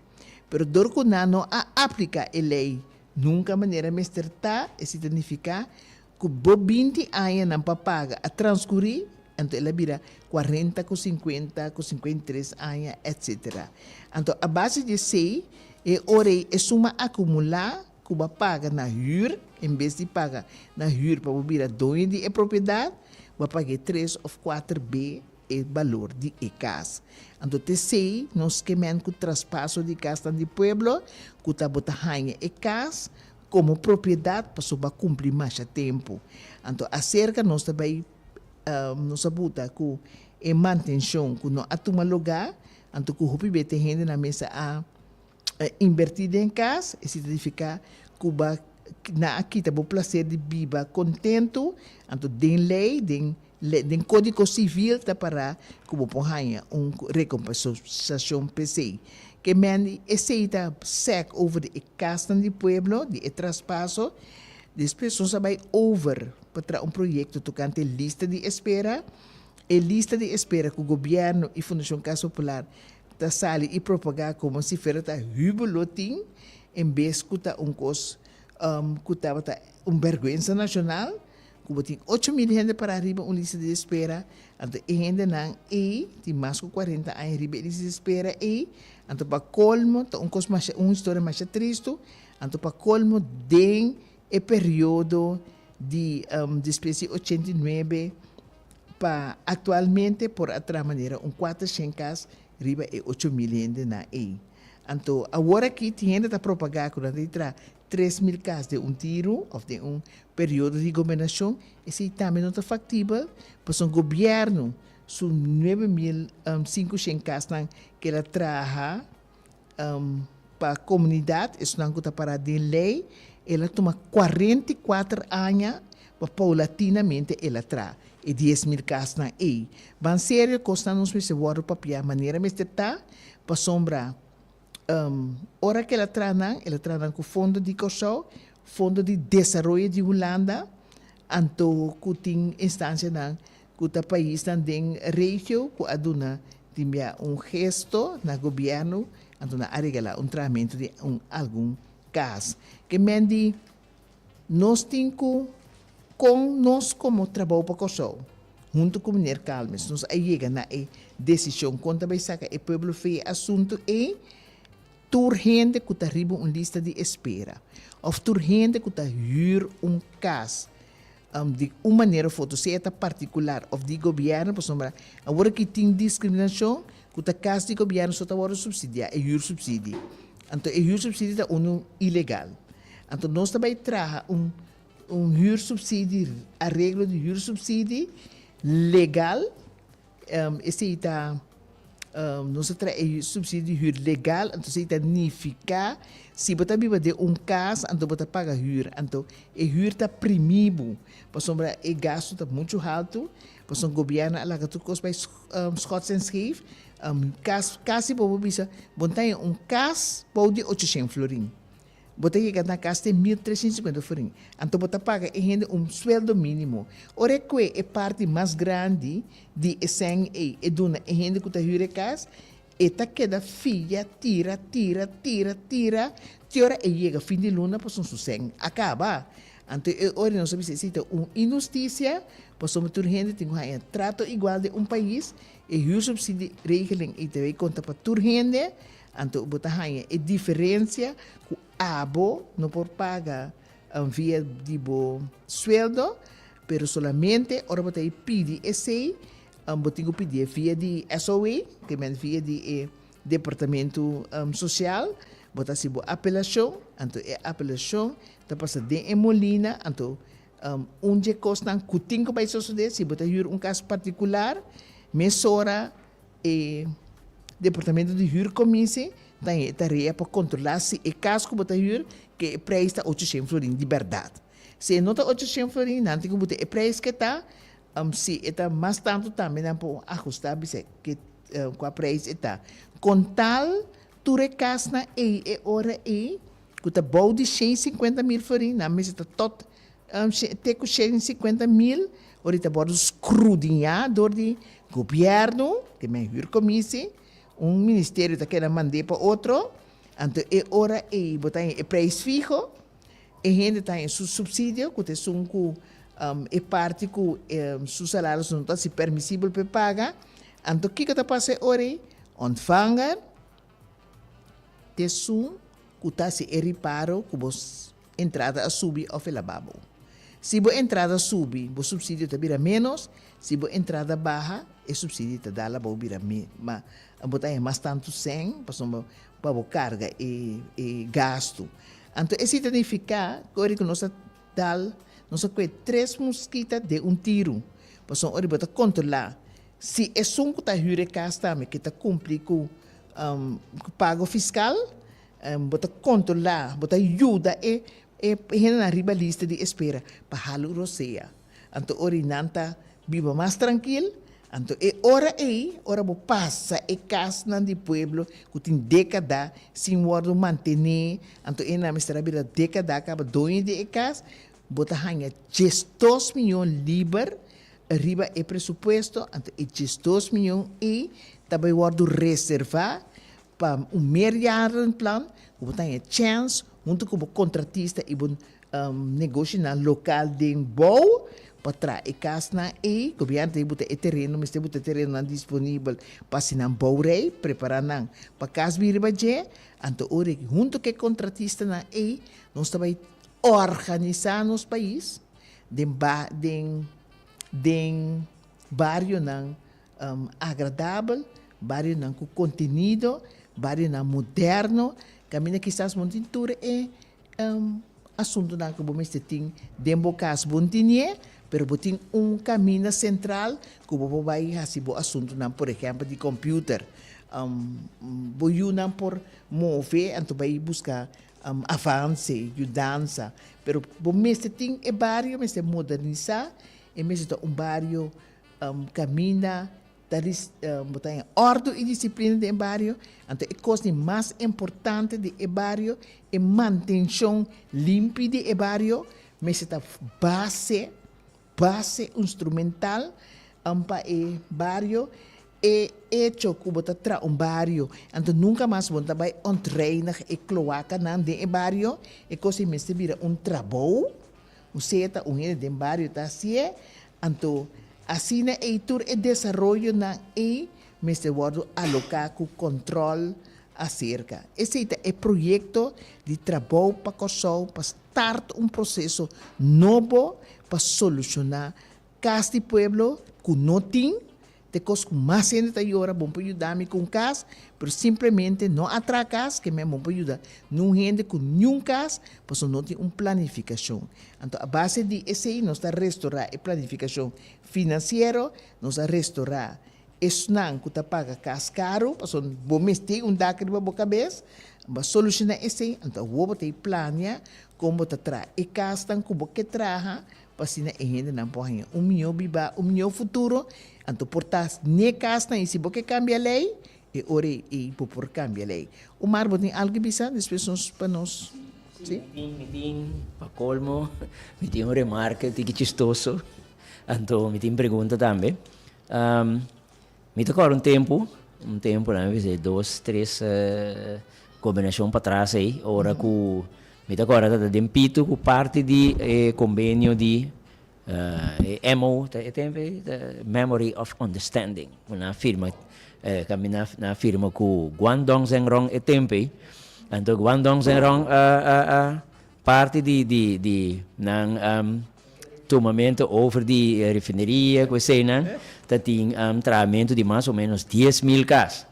Pero dor ku nan no a apliká e lei nunka manera mester ta, esei ta nifiká ku bo 20 añanan pa paga a transkurí, anto el a bira 40 ku 50 ku 53 aña, etsetera. Anto a base di esei, e ora ei e suma akumulá ku bo a paga na hür, en bes di paga na hür pa bo bira doño di e propiedat, bo a paga e tres òf kuater be e balor di e kas. Anto t'esei nos ke men ku traspaso di kasnan di pueblo, ku ta bo ta haña e kas komo propiedat pasobra bo a kumpli masha tempu. Anto aserka nos ta bai nos a buta ku e mantenshon ku no a tuma lugá, anto ku hopi be te hendenan mester a inbertí den kas, esei ta nifiká ku bo a nan a kita bo plaser di biba kontentu, anto den lei, den den kódigo sivil ta pará ku bo por haña un rekompensashon p'esei. Ke men esei ta sèk over di e kasnan di pueblo, di e traspaso. Despues nos a bai over pa traha un proyekto tokante lista di espera. E lista di espera ku gobièrnu i Fundashon Kas Popular ta sali i propagá komo si fuera ta hubo lo tin, en bes ku ta un kos ku tabata un bèrgwensa nashonal, ku bo tin 8000 hende pará riba un lista di espera, anto e hendenan ei tin mas ku 40 aña riba e lista di espera ei, anto pa kolmo ta un kos masha un historia masha tristu, anto pa kolmo den e periodo di despues di 89 pa aktualmente por a traha manera un 400 kas riba e 8000 hendenan ei. Anto awor aki tin hende ta propagá ku nan ta di traha 3000 kas den un tiru òf den un periodo di gobernashon, esei tambe no ta faktibel pasobra gobièrnu su 9500 kasnan ku el a traha pa komunidat, esunnan ku ta pará den lei, el a tuma 44 aña pa poulatinamente el a traha e 10,000 kasnan ei. Ban serio kosnan nos mester wòrdu papiá manera mester ta, pasobra ora ku el a traha nan, el a traha nan ku fondo di Kòrsou, fondo di desaroyo di Hulanda, anto ku tin instansianan ku ta paisnan den regio ku a duna tin bia un gesto na gobièrnu, anto nan a regalá un trahamentu di un algun kas. Ke men di nos tin ku kon nos komo Trabou pa Kòrsou huntu ku meneer Calmes nos a yega na e desishon kon ta bai saka e pueblo fe e asuntu ei, tur hende ku ta riba un lista di espera òf tur hende ku ta hür un kas di un manera of otro, sea ta partikular òf di gobièrnu, pasobra awor aki tin diskriminashon ku ta kas di gobièrnu so ta wòrdu supsidiá, e hürsubsidie. Anto e hürsubsidie ta unu ilegal. Anto nos ta bai traha un un hürsubsidie, areglo di hürsubsidie legal. Esei ta, nos ta traha e subsidio di hür legal, anto esei ta nifiká si bo ta biba den un kas anto bo ta paga hür, anto e hür ta primí bo, pasobra e gastu ta muchu haltu, pasobra gobièrnu a laga tur kos bai schots en scheef, kas kasi bo por bisa bo ta haña un kas bou di 800 florin. Bo ta yega na kas te 1350 florin. Anto bo ta paga e hende un sueldo mínimo. Ora e kue e parti mas grandi di e sèn ei e duna e hende ku ta hür e kas, e ta keda fia, tira, tira, tira, tira, te ora e yega fin di luna pasobra su sèn a kaba. Anto e ora nos a bisa esei ta un inhustisia pasobra tur hende tin ku haña trato igual den un pais. E huursubsidieregeling ei ta bay konta pa tur hende. Anto bo ta haña e diferencia cu abo no por paga via di bo sueldo, pero solamente ora bo ta e pidi esey, bo tin cu pidié via di SOA, ke men via di e departamento social, bo ta haci bo apelacion, anto e apelacion ta pasa den e molina, anto un dje cosnan cu tin cu bay sosode si bo ta huur un cas particular, mesora E departamento di huurcommissie ta e tarea pa controla si e cas cu bo ta huur ke e prijs ta 800 florin di berdad. Si e no ta 800 florin nan tin cu buta e prijs ke ta, si e ta mas tanto tambe nan por ahusta bisa ke cua prijs e ta. Con tal tur e casnan ey e ora ey cu ta bou di 150 mil florin nan mester ta tot. te ku 150 mil, ora ta wòrdu skrudiñá dor di gobièrnu, ku men huurcommissie, un ministerio ta keda mand'é pa otro, anto e ora ei bo ta e prijs fiho, e hende ta su supsidio, ku ta esun ku e parti ku su salario no ta asina permisibel pa paga, anto kiko ta pasa e ora ei? Ontvanger ta esun ku ta hasi e riparo ku bo entrada a subi òf el a baha. Si bo entrada subi, bo supsidio ta bira ménos, si bo entrada baha, e supsidio ta dal abou bira ma, bo ta mas tantu sèn, pasobra pa bo karga e gastu. Anto esei ta nifiká ku ora ku nos a dal, nos a kue tres muskita den un tiru, pasobra ora bo ta kontrolá si esun ku ta hür e kas tambe ke ta kumpli ku pago fiskal, bo ta kontrolá, bo ta yuda e hendenan riba lista di espera pa halu rosea. Anto ora nan ta biba mas trankil, anto e ora ei, ora bo pasa e kasnan di pueblo ku tin dékada sin wòrdu mantené, anto e nan mester a bira dékada kaba doño di e kas, bo ta haña 12 mion liber riba e presupuesto, anto e 12 mion ei ta bai wòrdu reservá pa un meerjarenplan, ku bo ta haña chèns huntu ku bo kontratista i bo negoshonan lokal den bou pa traha e kasnan ei. Gobièrnu ta buta e tereno, mester buta e terenonan disponibel pa hasi nan bouwrij, prepará nan pa kas bin riba dje. Anto ora huntu ku e kontratistanan ei nos ta bai organisá nos pais den ba den barionan agradabel, barionan ku kontenido, barionan moderno, kaminda kisas bo no tin tur e asuntunan ku bo mester tin den bo kas bo no tinié, pero bo tin un kaminda sentral ku bo por bai hasi bo asuntunan, por ehèmpel di computer. Bo yunan por move anto bai buska avanse, yudansa, pero bo mester tin e bario mester modernisá, e mester ta un bario kaminda ta bo ta haña òrdu i disiplina den e bario, anto e kos di mas importante di e bario, e mantenshon limpi di e bario, mester ta base, base instrumental pa e bario. E echo ku bo ta traha un bario, anto nunka mas bo no ta bai ontreinig e kloakanan den e bario, e kos ei mester bira un trabou, un seta, un hende den bario ta hasié, anto asina ei tur e desaroyonan ei mester wòrdu aloká ku kòntròl aserka. Esei ta e proyekto di Trabou pa Kòrsou pa start un proseso nobo pa solushoná kas di pueblo ku no tin. Te kos ku mas hende ta yora, bon por yuda mi ku un kas, pero simplemente no a traha kas, ke men bon por yuda niun hende ku niun kas, pasobra no tin un planifikashon. Anto a base di esei nos ta restorá e planifikashon finansiero, nos a restorá esnan ku ta paga kas karu, pasobra bo mester un dak riba bo kabes, bo a solushoná esei, anto awor bo ta plania kon bo ta traha e kasnan ku bo ke traha, pa asina e hendenan por haña un mihó bibá, un mihó futuro, anto por ta n'e kasnan i si bo ke kambia lei, e ora ei bo por kambia lei. Omar, bo tin algu bisa despues nos pa nos? Sí, mi tin, pa kolmo, mi tin un remarke tiki chistoso, anto mi tin pregunta tambe. Mi ta kòrda un tempu, un tempu, laga mi bisa dos, tres gobernashon patras ei, ora ku mi ta kòrda ta den pitu ku parti di e kombenio di e MO, ta e tempu ei, Memory of Understanding, ku nan a firma, kaminda nan a firma ku Guangdong Zhengrong e tempu ei. Anto Guangdong Zhengrong a parti di nan tumamentu over di refineria ku eseinan ta tin trahamentu di mas o menos 10,000 kas.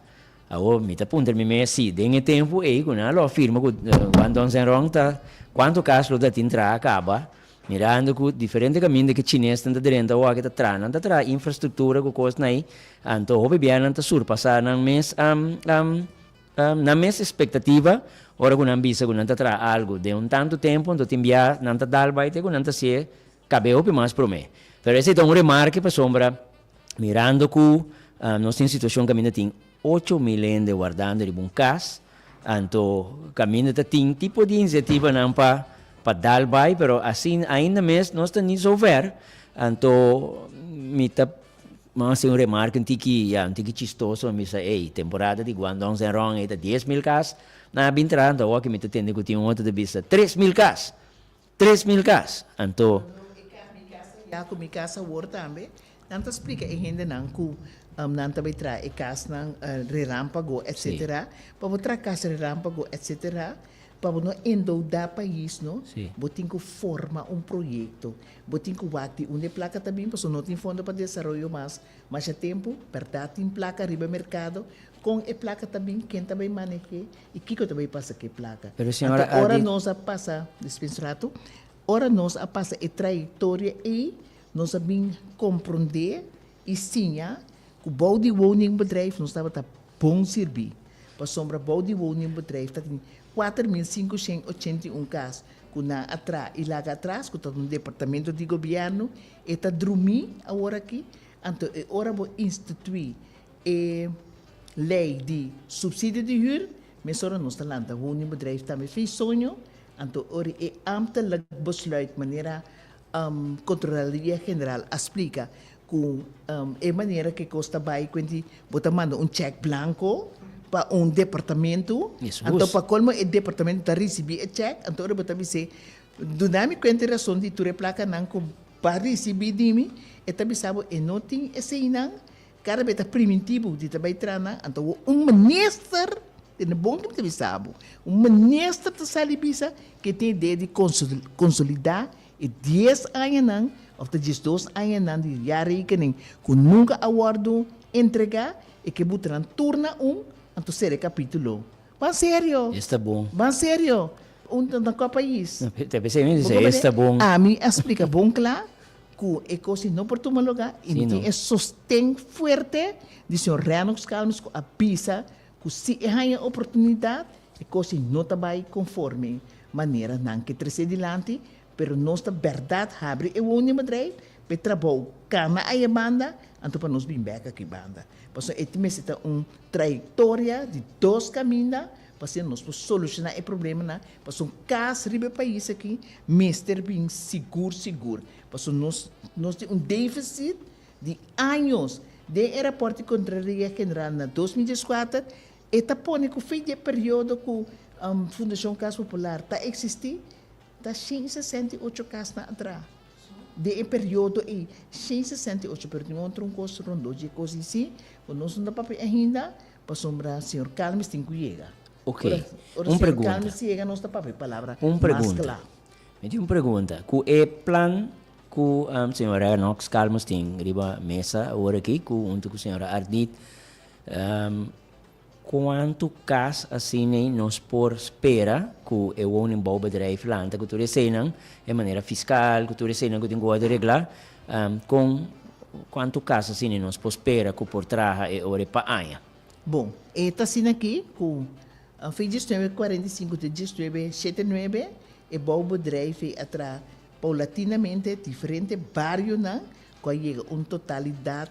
Awor mi ta puntra mi mes si den e tempu ei ku nan lo a firma ku Guangdong Zhengrong ta kuantu kas lo ta tin traha kaba mirando ku diferente kaminda ku chinesnan ta drenta awor aki ta traha nan ta traha infrastruktura ku kosnan ei anto hopi bia nan ta surpasa nan mes nan mes espektativa ora ku nan bisa ku nan ta traha algu den un tantu tempu, anto tin bia nan ta dal bai te ku nan ta hasié kab'é hopi mas promé. Pero esei ta un remarke pasobra mirando ku nos tin situashon kaminda tin 8000 hende wardando riba un kas, anto kaminda ta tin tipo di inisiativanan pa. pa dal bai, pero asin ainda mes nos ta ni zover, anto mi ta M'a hasi un remarke un tiki, ya, un tiki chistoso, mi bisa, ey, temporada di Guangdong Zhenrong ey ta 10,000 kas, nan a bin traha, anto awor ki mi ta tende ku tin un otro ta bisa, 3,000 kas! 3,000 kas! Anto. Ya ku mi kas awor tambe, nan ta splika e hendenan ku nan ta bai traha e kasnan relámpago, etcetera. Pa bo traha kas relámpago, etcetera, Pa bo no endeudá pais no, bo tin ku forma un proyekto. Bo tin ku wak di unda e plaka ta bin, pasobra no tin fondo pa desaroyo mas masha tempu. Bèrdat tin plaka riba e merkado. Kon e plaka ta bin, ken ta bai maneh'é i kiko ta bai pasa ku e plaka. Pero señora Anto ora Ardit. nos a pasa, dispensa un ratu, ora nos a pasa e trayektoria ei, nos a bin komprondé i siña ku bou di woningbedrijf nos tabata bon sirbí, pasobra bou di woningbedrijf ta tin 4581 kas ku nan a traha i laga atras, ku ta un departamento di gobièrnu, e ta drumí aworakí. Anto e ora bo instituí e lei di supsidio di hür, mesora nos ta lanta woningbedrijf tambe fin soño. Anto ora e ambtelijk besluit manera Controlaria General a splika ku e manera ku e kos ta bai kuenti bo ta manda un chèk blanko pa un departamentu, anto pa kolmo e departamentu ta risibí e chèk, anto ora bo ta bis'é duna mi kuenta e rason di tur e plakanan ku bo a risibí di mi, e ta bisa bo e no tin eseinan, kada bes ta primintí bo di ta bai traha nan, anto bo un minister, tende bon ke mi ta bisa bo, un minister ta sali bisa ke tin idea di konsolidá E dies añanan of ta 12 añanan di jaarrekening ku nunka a wòrdu entregá, e ke buta nan tur na un, anto sera e kapítulo. Ban serio! Esta bon. Ban serio! Un ta na kua pais? Ta p'esei mi bisa esta bon. Ami a splika bon kla ku e kos ei no por tuma lugá i mi tin e sosten fuerte di señor Rennox Calmes ku a bisa ku si e haña oportunidat E kos ei no ta bai konforme manera nan ke tresé dilanti, pero nos ta bèrdat habri e woningbedrijf pa e trabou kana aya banda, anto pa nos bin bèk aki banda. Pasobra e mester ta un trayektoria di dos kaminda pa asina nos por solushoná e problemanan, pasobra un kas riba e pais aki mester bin sigur sigur, pasobra nos nos tin un defisit di años. Den e rapòrt di Kontraloria General na 2014 E ta pone ku fin di e periodo ku Fundashon Kas Popular ta eksistí, ta 168 kasnan a traha. Den e periodo ei, 168, pero tin otro un kos rondó dje kos ei sí, ku nos no ta papia ainda, pasobra señor Calmes tin ku yega. Ok, Ora ora un señor pregunta. Calmes yega nos ta papia e palabra Un mas pregunta. kla. Mi tin un pregunta. Ku e plan ku señora Knox Calmes tin riba mesa awor aki, ku huntu ku señora Ardit, Cuanto cas asina nos por spera cu e woningbouwbedrijf lanta cu tur eseinan, e manera fiscal, cu tur eseinan cu tin cu wordo regla, con cuanto cas asina nos por spera cu por traha e ora pa aña? Bon, e ta asina aki cu fin 1945 te 1979 e bouwbedrijf ei a traha paulatinamente diferente barionan cu a yega un totalidad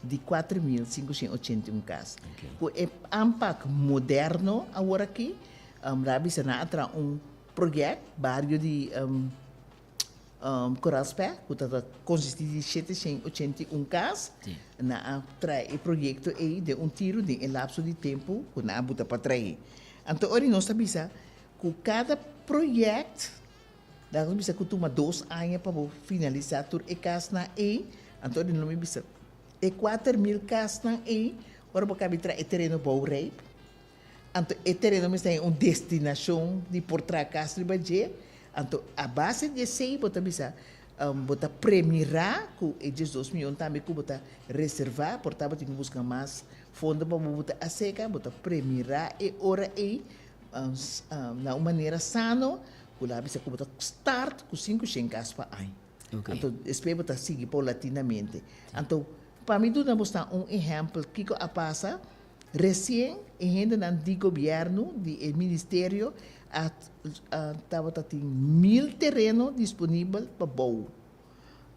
di 4581 kas. Ku e aanpak moderno aworakí, nan a bisa nan a traha un project, bario di Koralspè, ku ta konsistí di 781 kas. Nan a traha e proyekto ei den un tiru den e lapso di tempu ku nan a buta pa trahe. Anto ora nos ta bisa ku kada project Nan a bisa ku tuma dos aña pa bo finalisá tur e kasnan ei. Anto di lo mi bisa e 4000 kasnan ei, ora bo kabi traha e tereno bou rijp, anto e tereno mester haña un destinashon di por traha kas riba dje. Anto a base di esei bo ta bisa bo ta premirá ku e 12 miyon tambe ku bo ta reservá, por ta bo tin ku buska mas fondo pa bo ta aseka, bo ta premirá e ora ei na un manera sano ku la bisa ku bo ta start ku 500 kas pa aña. Anto despues bo ta sigui paulatinamente. Anto pa mi duna bo stan un ehèmpel kiko a pasa, resien e hendenan di gobièrnu, di e ministerio a tabata tin 1000 tereno disponibel pa bou,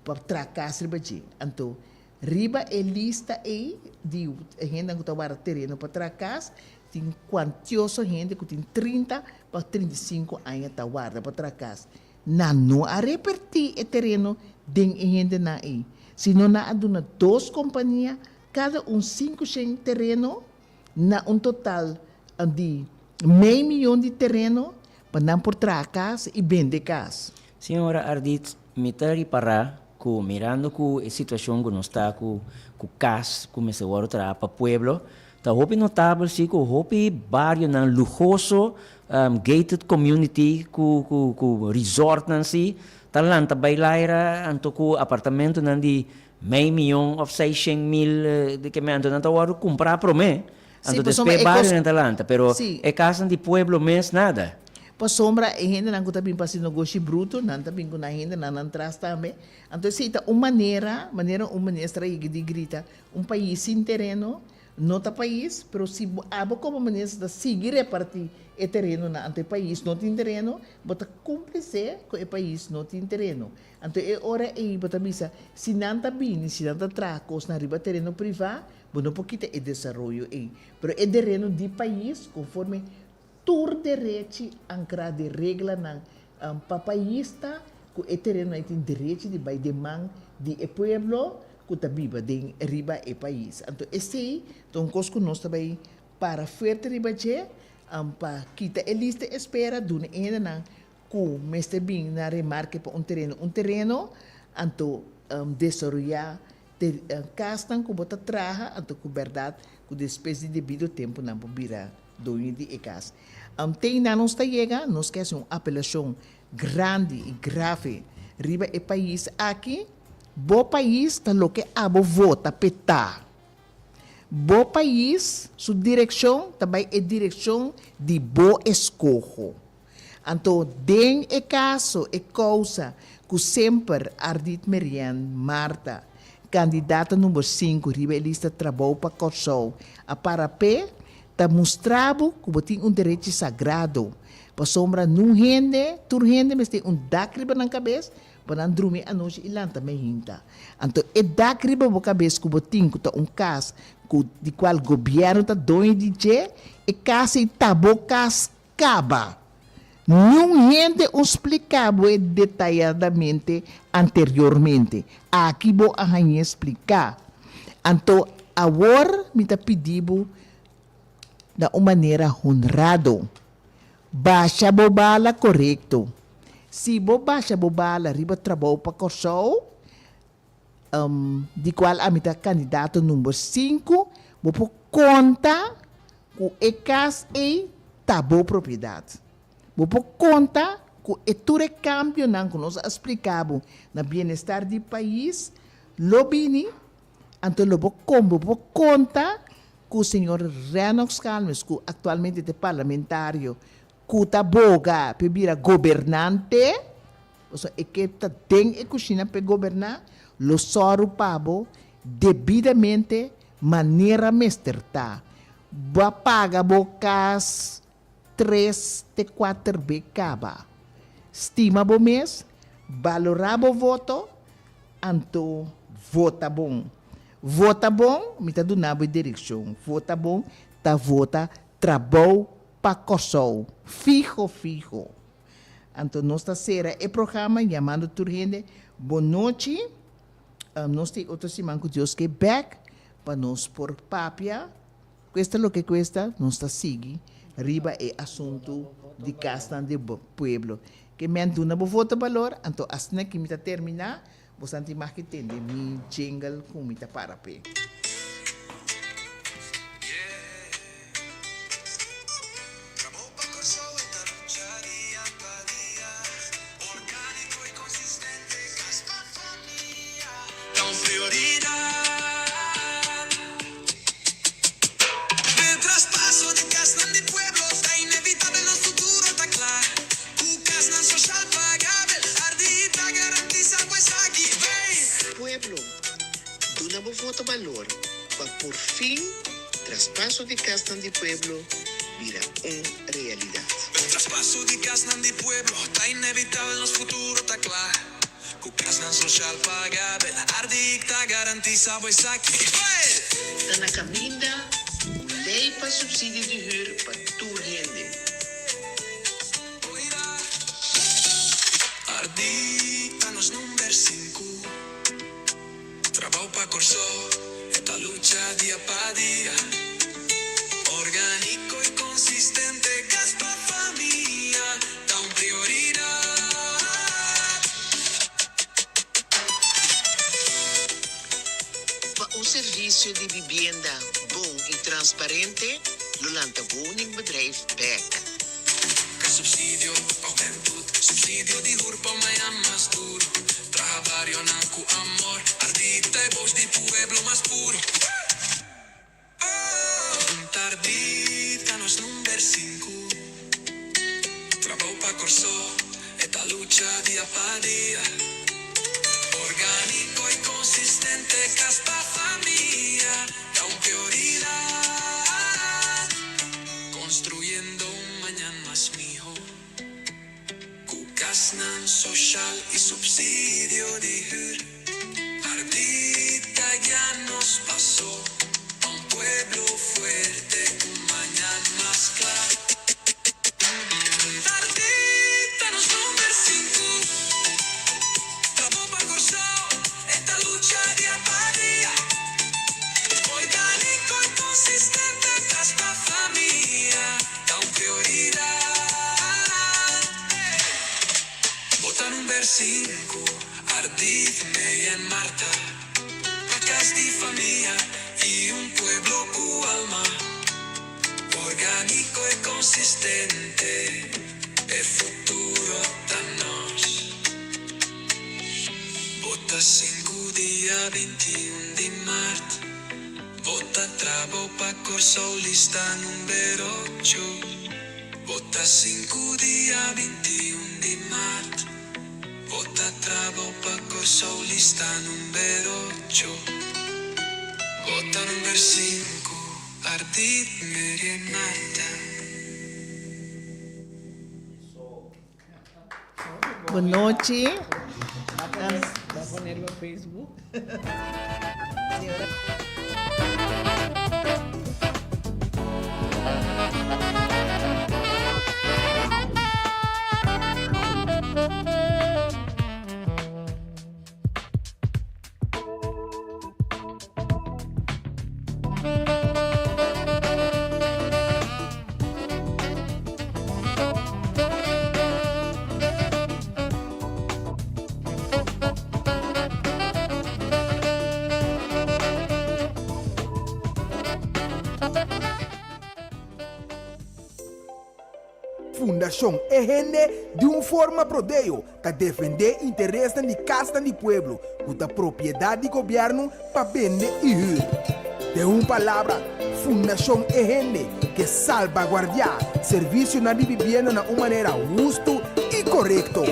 pa traha kas riba dje. Anto riba e lista ei di e hendenan ku ta warda tereno pa traha kas, tin kuantioso hende ku tin 30 pa 35 aña ta warda pa traha kas. Nan no a repartí e tereno den e hendenan ei, sino nan a duna dos kompania kada un 500 tereno, na un total di mei miyon di tereno pa nan por traha kas i bende kas. Señora Ardit, mi ta ripará ku mirando ku e situashon ku nos ta ku ku kas ku mester wòrdu traha pa pueblo, ta hopi notabel si ku hopi barionan luhoso, gated community ku ku ku resortnan si ta lanta bai laira anto ku apartamentonan di mei miyon òf 600.000 di ke anto nan ta wòrdu kumprá promé. Sí, Anto pasobra despues e kos barionan ta lanta, pero sí. e kasnan di pueblo mes nada. Pasobra e hendenan ku ta bin pa hasi negoshi bruto, nan ta bin ku nan hendenan nan tras tambe. Anto esei ta un manera, manera un minister a yega di grita, un pais sin tereno no ta pais, pero si bo abo komo minister ta sigui reparti e terenonan, anto e pais no tin tereno, bo ta kumplise ku e pais no tin tereno. Anto e ora ei bo ta bisa, si nan ta bini, si nan ta traha kosnan riba tereno privá, bo no por kita e desaroyo ei. Pero e dereno di pais, konforme tur derechi ankrá den reglanan pa pais ta ku e tereno ei tin derechi di bai den man di e pueblo ku ta biba den riba e pais. Anto esei ta un kos ku nos ta bai para fuerte riba dje pa kita e lista espera, duna e hendenan ku mester bin na remarke pa un tereno un tereno, anto desaroyá te kasnan ku bo ta traha, anto ku bèrdat ku despues di debido tempu nan por bira doño di e kas. Te einan nos ta yega, nos ke hasi un apelashon grandi i grave riba e pais aki, bo pais ta loke abo vota p'e ta. Bo pais su direkshon ta bai e direkshon di bo eskoho. Anto den e kaso e kousa ku semper Ardit Merian Martha, kandidata number sinku riba e lista Trabou pa Kòrsou, a para p'e, ta mustra bo ku bo tin un derechi sagrado, pasobra nun hende, tur hende mester un dak riba nan kabes pa nan drumi anochi i lanta mehinta. Anto e dak riba bo kabes ku bo tin ku ta un kas ku di kual gobièrnu ta doño di dje, e kas ei ta bo kas Kaba. Niun hende un spliká bo e detayadamente anteriormente. Aki bo a hañ'é spliká. Anto awor mi ta pidi bo na un manera honrado. Basha bo bala korekto. Si bo basha bo bala riba trabou pa Kòrsou, di cual ami ta candidato number 5, bo por conta cu e cas ey ta bo propiedad. Bo por conta cu e tur e cambionan cu nos a splica bo na bienestar di pais lo bini, anto lo bo con bo por conta cu señor Rennox Calmes cu actualmente ta e parlamentario cu ta boga p'e bira gobernante, pasobra e ke ta den e cushina p'e goberná, lo sòru pa bo debidamente manera mester ta. Bo a paga bo cas tres te cuater be caba. Stima bo mes, balorá bo voto, anto vota bon. Vota bon, mi ta duna bo e direccion. Vota bon ta vota trabou pa Kòrsou, fiho fiho. Anto nos ta sera e programa yamando tur hende bon nochi. Nos tin otro siman ku Dios ke bèk pa nos por papia. Kuesta loke kuesta, nos ta sigui riba e asuntu di kasnan di pueblo. Ke men duna bo voto balor, anto asina ki mi ta terminá, Bosan tin mag ki tende mi jingle ku mi ta para p'e. Pueblo, duna bo voto balor pa por fin traspaso di casnan di pueblo bira un realidad. Traspaso di casnan di pueblo ta inevitabel nos futuro ta cla cu casnan social pagabel Ardi ta garantisa bo esaki. Ta na caminda un ley pa subsidio di huur pa tur hende. servisio di bibienda bon i transparente lo lanta woningbedrijf bèk. Ka subsidio pa hubentud, subsidio di huur pa mañan mas duro. Traha barionan ku amor, Ardita e bos di pueblo mas puro. Un Ardita nos number sinku. Trabou pa Kòrsou, e ta lucha dia pa dia. Orgániko i konsistente, kas pa famia ta un prioridat. Konstruyendo un mañan mas mihó, ku kasnan soshal i supsidio di hür. Ardita ya nos pasó pa un pueblo fuerte, un mañan mas kla. Ardita nos number sinku, trabou pa Kòrsou, e ta lucha dia pa dia. Orgániko i konsistente, kas pa famia ta un prioridat. Bota number sinku, Ardit, May en Marta, pa kas di famia i un pueblo ku alma. Orgániko i konsistente, e futuro ta nos. Bota sinku dia 21 di mart, bota Trabou pa Kòrsou lista number ocho. Bota sinku dia 21 di mart, bota Trabou pa Kòrsou lista number ocho. Bota number sinku, Ardit, Mary en Marta. Bon nochi. Bo a pone riba Facebook? Fundashon E Hende di un forma prodeo ta defendé interesnan di kasnan di pueblo ku ta propiedat di gobièrnu pa bende i hür. Den un palabra, Fundashon E Hende ke salbaguardiá servisionan di bibienda na un manera hustu i korekto.